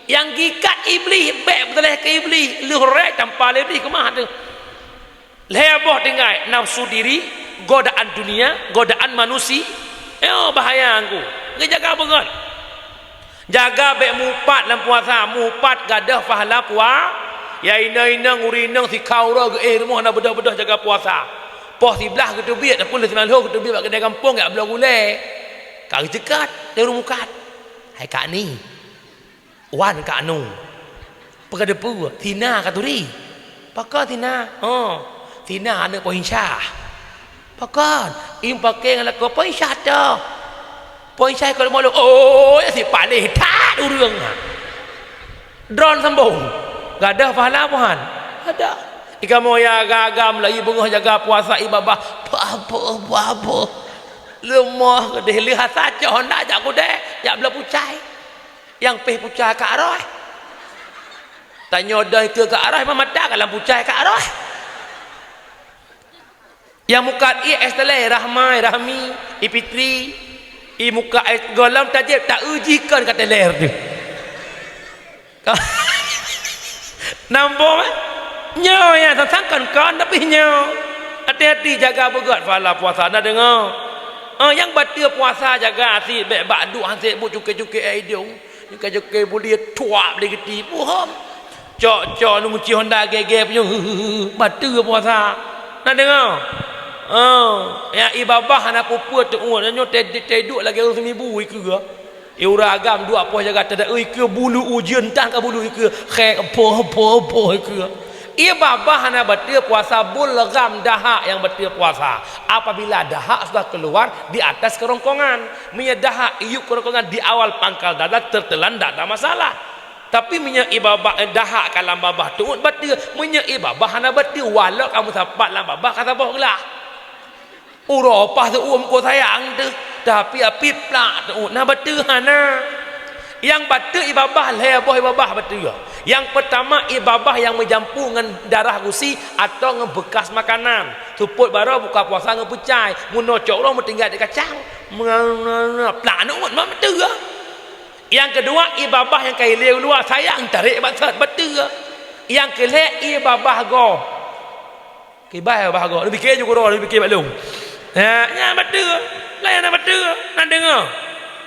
nyang geuikat Iblih, bèk beuteuléh keu Iblih, lheueh rhèe tampa lé Iblih keumah teuh. Lhèe boh tinggai, nafsu diri, godaan dunia, godaan manusi-, nyoe bahaya ngku. Geujaga beungöt. Jaga bèk mupat lam puasa, mupat gadôh pahala pua-, ya inong-inong, ureueng inong sikau uroe geuéh rumoh na beudôh-beudôh jaga puasa. Poh siblaih geuteubiet, ataupun lheueh sinan lheueh geuteubiet bak keudè gampông, jak bloe gulèe. Ka geuceukat, di ureueng mukat. Hai Kak Ni. Wan Kak Nu. Peue ka teupeue? Sina ka turi. Pakon Sina? Oh, Sina aneuk Poh Insyah. Pakon? Im paké ngon lakoe Poh Insyah toh. Poh Insyah ikot limong lôn. Oh, ya si paléh that ureueng. Droen sambông. Gadôh pahala buhan? Ada. Ikamoe ya agam-agam lagi beungoh jaga puasa i babah. Apa, apa, apa. Leumoh keudeh lheueh asa cok honda jak keudè, jak bloe pucai. Nyang péh pucai Kak Roh. Tanyoe dong ikeue Kak Roh, memang mata ka lam pucai Kak Roh. Nyang mukat ié es teler, Rahmai, Rahmi, i Fitri, i mukat es gohlom tajép ta-eu jih kon ka teler teuh. Nampak, eh? Nyoe ya, sang-sang kon, kon, tapi nyoe. Hati-hati jaga beugöt pahala puasa, na deungoe. Oh, nyang bateue puasa jaga asie, bèk bak duek han sép buet cuke-cuke ai idong. Nyang ka jokei buliet, tuak beli geti, puhom. Cok-cok nu meuci honda gèe-gèe punyueng, bateue puasa. Na deungoe? Oh, ya i babah hana peue-peue teuôt, nyoe teuduek lagèe ureueng seumibu ikeue. I ureueng agam duek poh jaga teuda, ikeue bulu ujeuen tan ka bulu ikeue, khèk poh, poh, poh ikeue. Ié babah hana bateue puasa, bulgham dahak nyang bateue puasa. Apabila dahak sudah keluar di atas kerongkongan, meunyoe dahak iyup kerongkongan di awal pangkal dada, tertelan, tak ada masalah. Tapi meunyoe ié babah, eh, dahak ka lam babah teuôt bateue, meunyoe ié babah hana bateue, walau ka meusapat lam babah ka saboh glah. Uroe paih teuôt muka sayang teuh, tapi api plak teuôt na bateue hana. Nyang bateue ié babah, lhèe boh ié babah bateue. Nyang peutama ié babah nyang meujampu ngon darah gusi atawa ngon beukas makanan. Seupôt baroe buka puasa ngon peucai, meunoe cok uroe meutinggai di kacang. Plak teuôt na bateue. Nyang keudua ié babah nyang ka ilèe u luwa, sayang tarek bak sot bateue. Nyang keulhèe ié babah gob. Kiban babah gob, neupiké ju keudroe, neupiké bak lôn. Ha, nyan bateue. Laén na bateue, na deungoe.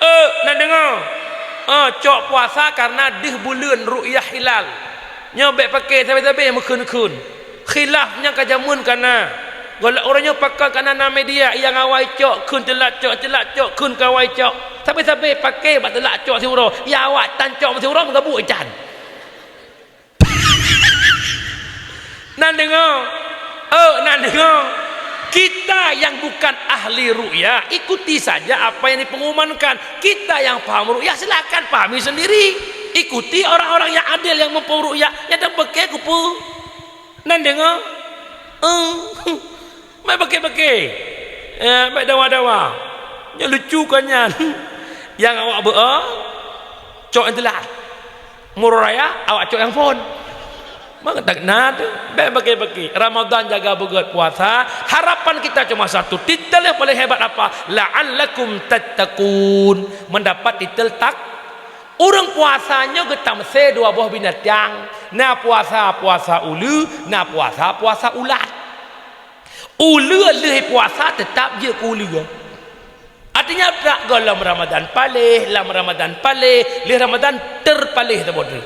Eh, na deungoe. Ah, cok puasa kareuna deuh buleuen ru'yah hilal. Nyoe bèk paké sabe-sabe meukheun-kheun. Khilaf nyang ka jameun ka na. Golom uroe nyoe pakon ka na, na media nyang awai cok, kheun teulat cok, teulat cok, kheun ka awai cok. Sabe-sabe paké bak teulat cok siuroe, ya awak tan cok siuroe meugabuk itan. Nan deungoe, eh, nan deungoe. Kita yang bukan ahli ru'yah, ikuti saja apa yang dipengumumkan. Kita yang paham ru'yah, silakan pahami sendiri. Ikuti orang-orang yang adil, yang muphom ru'yah, nyang teupeuké kupeue. Nan deungoe, eh. Bèk beuké-beuké. Eh, bèk dawa-dawa. Nyoe lucu kon nyan. Nyang awak beuo, cok nyang teulat. Meuraya, awak cok nyang phôn. Maka tak na tu. Bèk beuké-beuké. Ramadan jaga beugöt puasa. Harapan kita cuma satu. Titel nyang paling hebat apa? La'allakum tattaqun. Mendapat titel tak. Ureueng puasa nyoe geutamsé dua boh binatang. Na puasa, puasa uleue, na puasa, puasa ulat. Uleue lheueh puasa teutap jeuet keu uleue. Artinya, bak gohlom Ramadan paléh, lam Ramadan paléh, lheueh Ramadan terpaléh saboh treuk.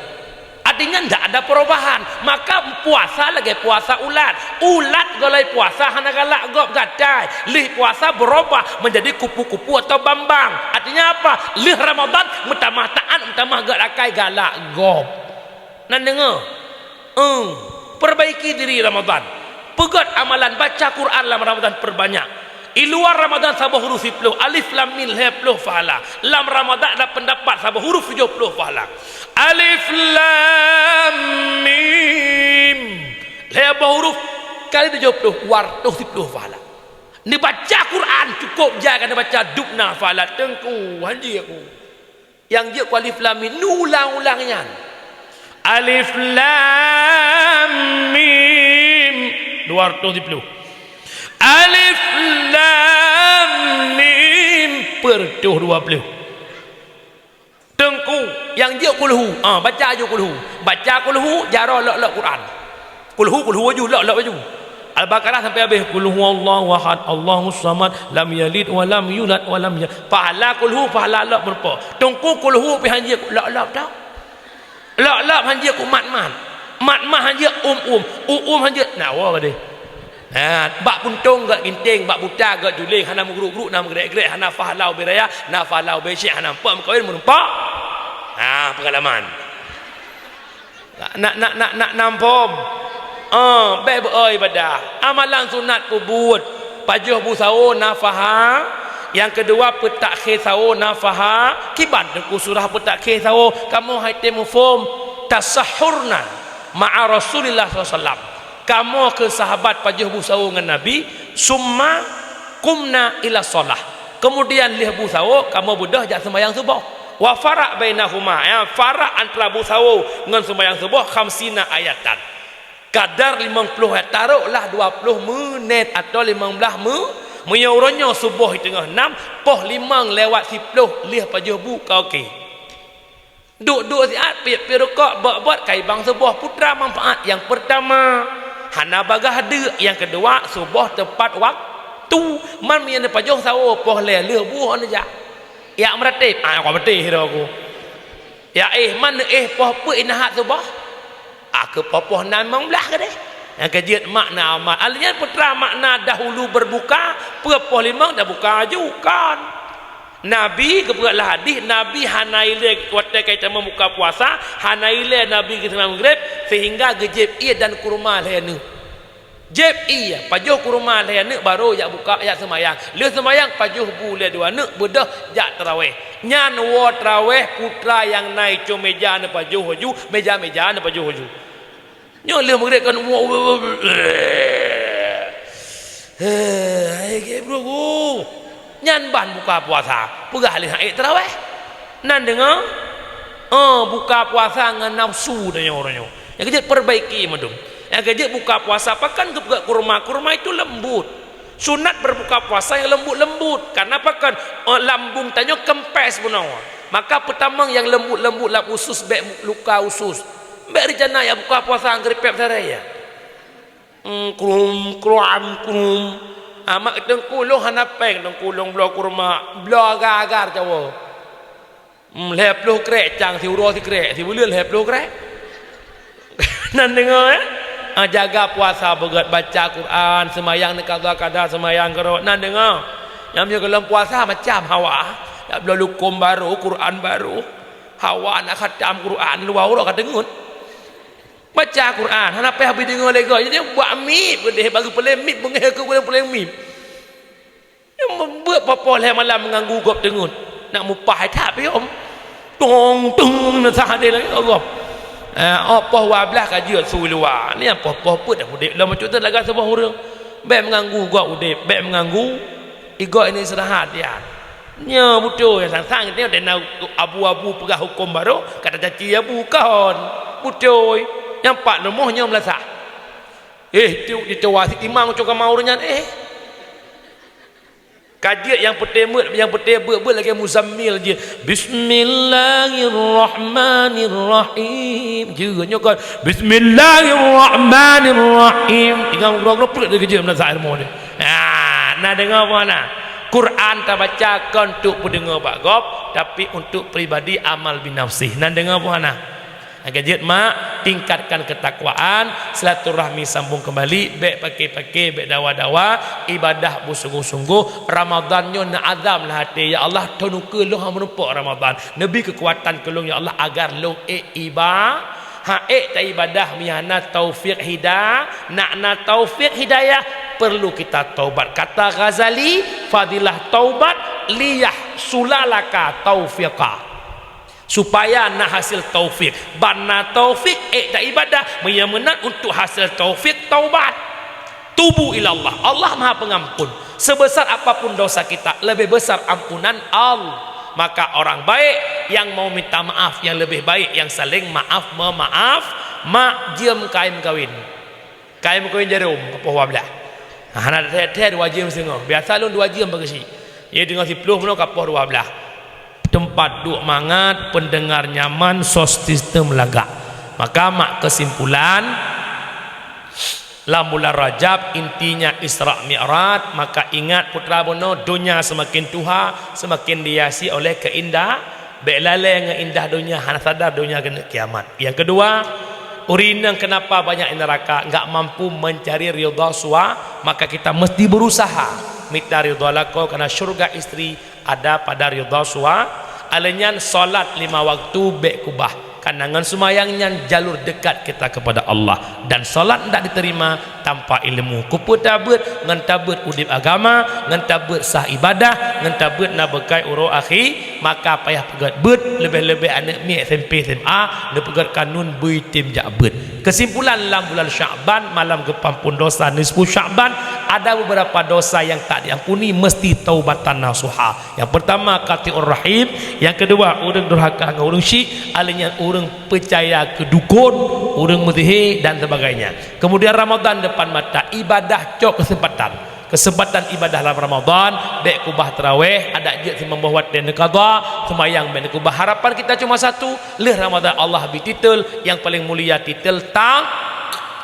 Artinya, ndak ada perubahan. Maka, puasa lagèe puasa ulat. Ulat gohlom puasa hana galak gob gatai. Lheueh puasa berubah menjadi kupu-kupu atau bambang. Artinya apa? Lheueh Ramadan meutamah taat, meutamah göt akai galak gob. Nan deungoe? Eh, perbaiki diri Ramadan. Peugöt amalan, baca Quran lam Ramadan perbanyak. I luar Ramadan saboh huruf siploh, alif lam mim lhèe ploh pahala. Lam Ramadan ada pendapat saboh huruf tujoh ploh pahala. Alif lam mim. Lhèe boh huruf kali tujoh ploh, dua ratus siploh pahala. Neubaca Quran cukôp jai ka neubaca dubna pahala, teungku, hanji aku. Nyang jeuet keu alif lam mim, neuulang-ulang nyan. Alif lam mim, dua ratus siploh. Alif lam mim, peuet reutôh dua ploh. Teungku, nyang jeuet kulhu, ah, baca aju kulhu. Baca kulhu, jaroe lok-lok Quran. Kulhu, kulhu aju, lok-lok aju. Al-Baqarah sampai habéh. Qul huwallahu ahad, Allahus samad, lam yalid wa lam yulad wa lam ya-, pahala kulhu, pahala lok meurumpok. Teungku kulhu pih hanjeuet lok-lok dak. Lok-lok hanjeuet ku mat-mat. Mat-mat hanjeuet um-um. Um-um hanjeuet. Nak woe deh. Ha, bak puntông gét ginting, bak buta gét juling, hana meugruk-gruk, na meugrek-grek, hana fah lau beu raya, na fah lau beu syek, hana meupeuk meukawen meureumpok. Ha, peungalaman. Na, na, na, na, na phom. Ah, bèk beu-o ibadah. Amalan sunat peubuet. Pajoh bu sawo na fah. Nyang keudua, peutak khé sawo na fah. Kiban Teungku Surah peutak khé sawo. Kamoe han tém muphom. Tasahhurna ma'a Rasulillah sallallahu alaihi wasallam. Kamoe keu sahabat pajoh bu sawo ngon Nabi, summa qumna ila shalah. Keumudian lheueh bu sawo, kamoe beudôh jak seumayang suboh. Wa faraq bainahuma, ya, faraq antara bu sawo ngon seumayang suboh khamsina ayatan. Kadar limong ploh ayat, taroklah dua ploh menit atau limong blah me-, meunyoe uroe nyoe suboh teungoh nam, poh limong lewat siploh lheueh pajoh bu ka oke. Duek-duek siat, piep-piep rukok, bot-bot, ka ibang suboh. Putra manfaat nyang peurtama, hana bagaih deuk, nyang keudua, suboh teumpat waktu. Man meunyoe neupajoh sawo poh lhèe lheueh bu neujak. Jak meuratéb, ah, ka beuteh sidroe ku. Jak éh, man neuéh poh peuet inan that suboh. Ah, keu poh-poh nam limong blah keudéh. Nyang keujeuet makna amat. Alèh nyan putra makna dahulu berbuka, peue poh limong dah buka aju, kon. Nabi geupeugah lam hadih, Nabi hana ilèe watèe ka jitamong buka puasa, hana ilèe Nabi geuseumayang Maghrib, sehingga geujieb ié dan kurma lhèe neuk. Jieb ié, pajoh kurma lhèe neuk, barô jak buka, jak seumayang. Lheueh seumayang, pajoh bu lhèe dua neuk, beudôh jak tarawèh. Nyan woe tarawèh, putra nyang na icue meuja neupajoh aju, meuja-meuja neupajoh aju. Nyoe lheueh Maghrib kan, hai gét bro, nyan ban buka puasa, peugah lé hana ék tarawèh. Nan deungoe, oh, buka puasa ngon nafsu tanyoe uroe nyoe. Nyang keujeuet perbaiki mandum. Nyang keujeuet buka puasa, pakon geupeugah kurma? Kurma itu lembut. Sunat berbuka puasa nyang lembut-lembut. Karena pakon, oh, lambung tanyoe kempes bunoe. Maka peutamong nyang lembut-lembut lam usus, bèk luka usus. Bèk rencana jak buka puasa ngon geuripèp saré ya. Hmm, krum, kruam, krum. Amat teungku lôn hana pèng, teungku lôn bloe kurma, bloe agar-agar cawoe. Hmm, lhèe ploh krek cang siuroe sikrek, sibuleuen lhèe ploh krek. Nan deungoe, eh? Ah, jaga puasa beugét, baca Quran, seumayang neukaza-kaza seumayang keurok. Nan deungoe. Nyang meunyoe gohlom puasa macam hawa. Jak bloe lukôm barô, Quran barô. Hawa nak khatam Quran, luwa uroe ka teungeut. Baca Quran, hana payah beudeungoe lé gob. Jadi buat mip keudéh, bagi peuleng mip, beungéh keu peuleng mip. Nyang beuet poh-poh lhèe malam meuganggu gob teungeut. Nak mupah that piôh. Tong, tong, na sah hadé lagèe Allah. Eh, oh, poh dua blah ka jeuet su luwa. Ni poh-poh peuet dah udép lom, cut lagèe saboh ureueng. Bèk meuganggu gob udép, bèk meuganggu. Igob ini istirahat, ya. Nyoe beutôi, sang-sang teuh na abu-abu peugah hukôm barô, ka tacaci abu kon. Beutôi. Nyang pat rumoh nyoe meulasah. Eh, tu ditoa si imam cok kama ureueng nyan, eh. Ka jeuet nyang peuté meuet, nyang peuté beuet-beuet lagèe Muzammil jeuet. Bismillahirrahmanirrahim. Jeuet nyoe kon. Bismillahirrahmanirrahim. Tinggai groe-groe peuet lagèe jeuet meulasah ilmu ni. Ha, na deungoe peue hana? Quran tabaca kon untuk peudeungoe bak gob, tapi untuk pribadi amal binafsih. Na deungoe peue hana? Nyang keujeuet mak, tingkatkan ketakwaan, silaturahmi sambung kembali, bèk paké-paké, bèk dawa-dawa, ibadah beusungguh-sungguh. Ramadhan nyoe neuazam lam até, "Ya Allah, thôn ukeue lôn hana meurumpok Ramadhan. Neubi keukuatan keu lôn, ya Allah, agar lôn ék iba-, ha, ék taibadah meuhana taufik hida-, nak na taufik hidayah, perlu kita taubat." Kata Ghazali, "Fadilah taubat liyahsula laka taufiqa." Supaya na hasil taufik. Ban na taufik, ék taibadah, meunyoe meunan untuk hasil taufik taubat. Tubu ilallah. Allah Maha Pengampun. Sebesar apapun dosa kita, lebih besar ampunan Allah. Maka orang baik yang mau minta maaf, yang lebih baik yang saling maaf memaaf, mak jeuem kaém kawin. Kaém kawin jarom, ka poh dua blah. Hana that-that dua jeuem seungoh. Biasa lôn dua jeuem pageusi. Jadi teungoh siploh bunoe ka poh dua blah. Teumpat duek mangat, pendengar nyaman, sound system lagak. Maka mak kesimpulan, lam bulan Rajab intinya Isra Mi'raj, maka ingat putra bunoe, donya semakin tuha, semakin dihiasi oleh keindah-, bèk lalai ngon indah donya, hana sadar donya keuneuk kiamat. Nyang keudua, Ureueng inong kenapa banyak di neraka? Enggak mampu mencari ridha sua-, maka kita mesti berusaha mita ridha lakoe, karena syurga istri ada pada ridha sua-, alèh nyan salat lima waktu bèk kubah. Karena ngon seumayang nyan jalur dekat kita kepada Allah. Dan salat ndak diterima tanpa ilmu. Kupeue tabeuet? Ngon tabeuet udép agama, ngon tabeuet sah ibadah, ngon tabeuet na beukai uroe akhé, maka payah peugèt beuet, leubeh-leubeh aneuk miet S M P, S M A, neupeugèt kanun bui tem jak beuet. Kesimpulan, lam bulan Sya'ban, malam geupampon dosa nisfu Sya'ban, ada beberapa dosa yang tak diampuni, mesti taubatan nasuha. Yang pertama, qati'ur rahim. Yang kedua, ureueng durhaka ngon ureueng syik, alèh nyan ureueng peucaya keu dukon, ureueng meusihé, dan sebagainya. Kemudian Ramadan depan mata, ibadah cok kesempatan. Kesempatan ibadah lam Ramadan, bèk kubah tarawih, adak jeuet simbôh watèe neuqadha, seumayang bèk neukubah. Harapan kita cuma satu, lheueh Ramadan Allah bri titel, nyang paleng mulia titel ta-,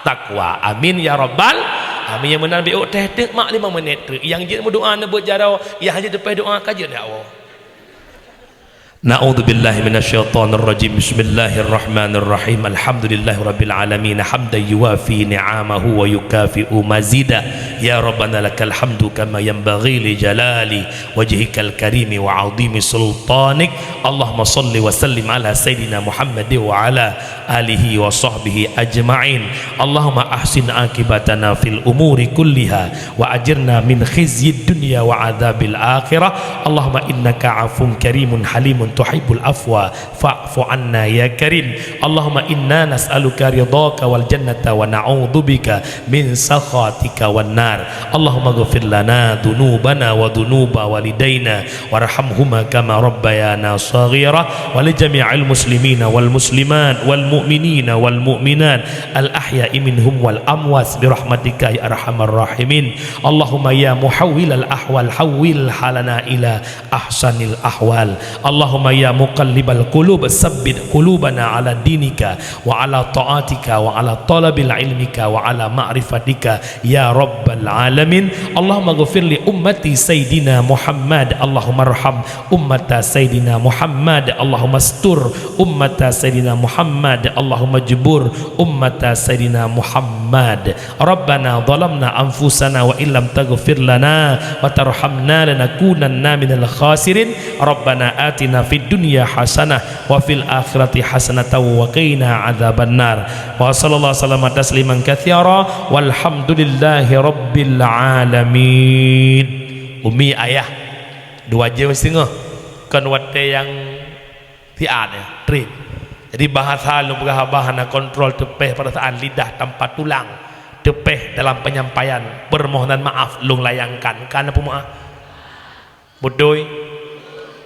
takwa. Amin ya rabbal alamin. Nyang meunan bèk ôk teh teuk mak lima menit teuk. Nyang jeuet meudoa neubeuet jaroe, nyang hana jeuet teupèh doa ka jeuet nyak woe. Na'udzubillahi minasyaitonirrajim. Bismillahirrahmanirrahim. Alhamdulillahirabbil alamin. Hamdan yuwafi ni'amahu wa yukafi'u mazida. Ya Rabbana lakal hamdu kama yanbaghi li jalali wajhikal karimi wa 'azimi sultanik. Allahumma shalli wa sallim ala sayyidina Muhammadin wa ala alihi wa sahbihi ajma'in. Allahumma ahsin aqibatana fil umuri kulliha wa ajirna min khizyid dunya wa adzabil akhirah. Allahumma innaka 'afuwun karimun halimun tuhibbul 'afwa fa'fu 'anna ya karim. Allahumma inna nas'aluka ridhaka wal jannata wa na'udzubika min sakhatika wan nar. Allahumma ghfir lana dzunubana wa dzunuba walidaina warhamhuma kama rabbayana shaghira, wa li jami'il muslimina wal muslimat wal mu'minina wal mu'minat al ahya'i minhum wal amwat bi rahmatika ya arhamar rahimin. Allahumma ya muhawwilal ahwal hawwil halana ila ahsanil ahwal. Allahumma ya muqallibal qulub, tsabbit qulubana ala dinika wa ala ta'atika wa ala talabil ilmika wa ala ma'rifatika ya rabbal alamin. Allahumma ghfir li ummati Sayyidina Muhammad. Allahumma arham ummata Sayyidina Muhammad. Allahumma astur ummata Sayyidina Muhammad. Allahumma jbur ummata Sayyidina Muhammad. Rabbana zalamna anfusana wa illam taghfir lana wa tarhamna lanakunanna minal khasirin. Rabbana atina fid dunya hasanah wa fil akhirati hasanatan wa qina adzabannar. Wa sallallahu wasallam tasliman katsira walhamdulillahi rabbil alamin. Umi, ayah, dua jam setengah. Kon watèe nyang siat ya, trip. Jadi bahasa lôn peugah haba hana kontrol, teupèh perasaan lidah tanpa tulang, teupèh dalam penyampaian. Permohonan maaf lôn layangkan. Ka na peumeu'ah? Beutôi?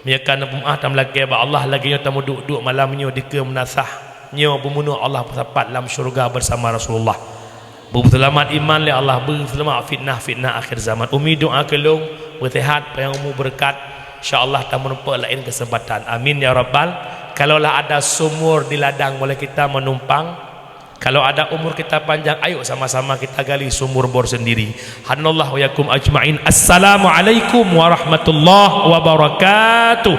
Meunyo ka na peumeu'ah, tameulakèe bak Allah, lagèe nyoe tameuduek-duek malam nyoe dikeue meunasah. Nyoe beumeunoe Allah peusapat lam syeuruga beusama Rasulullah. Beupeuseulamat iman lé Allah, beuseulamat fitnah-fitnah akhir zaman. Umi doa keu lôn, beuseuhat, panjang umu, beureukat. Insya Allah tameurumpok laén keuseumpatan. Amin ya rabbal. Kalaulah ada sumur di ladang, boleh kita menumpang. Kalau ada umur kita panjang, ayo sama-sama kita gali sumur bor sendiri. Hadanallahu wa iyyakum ajma'in. Assalamualaikum warahmatullahi wabarakatuh.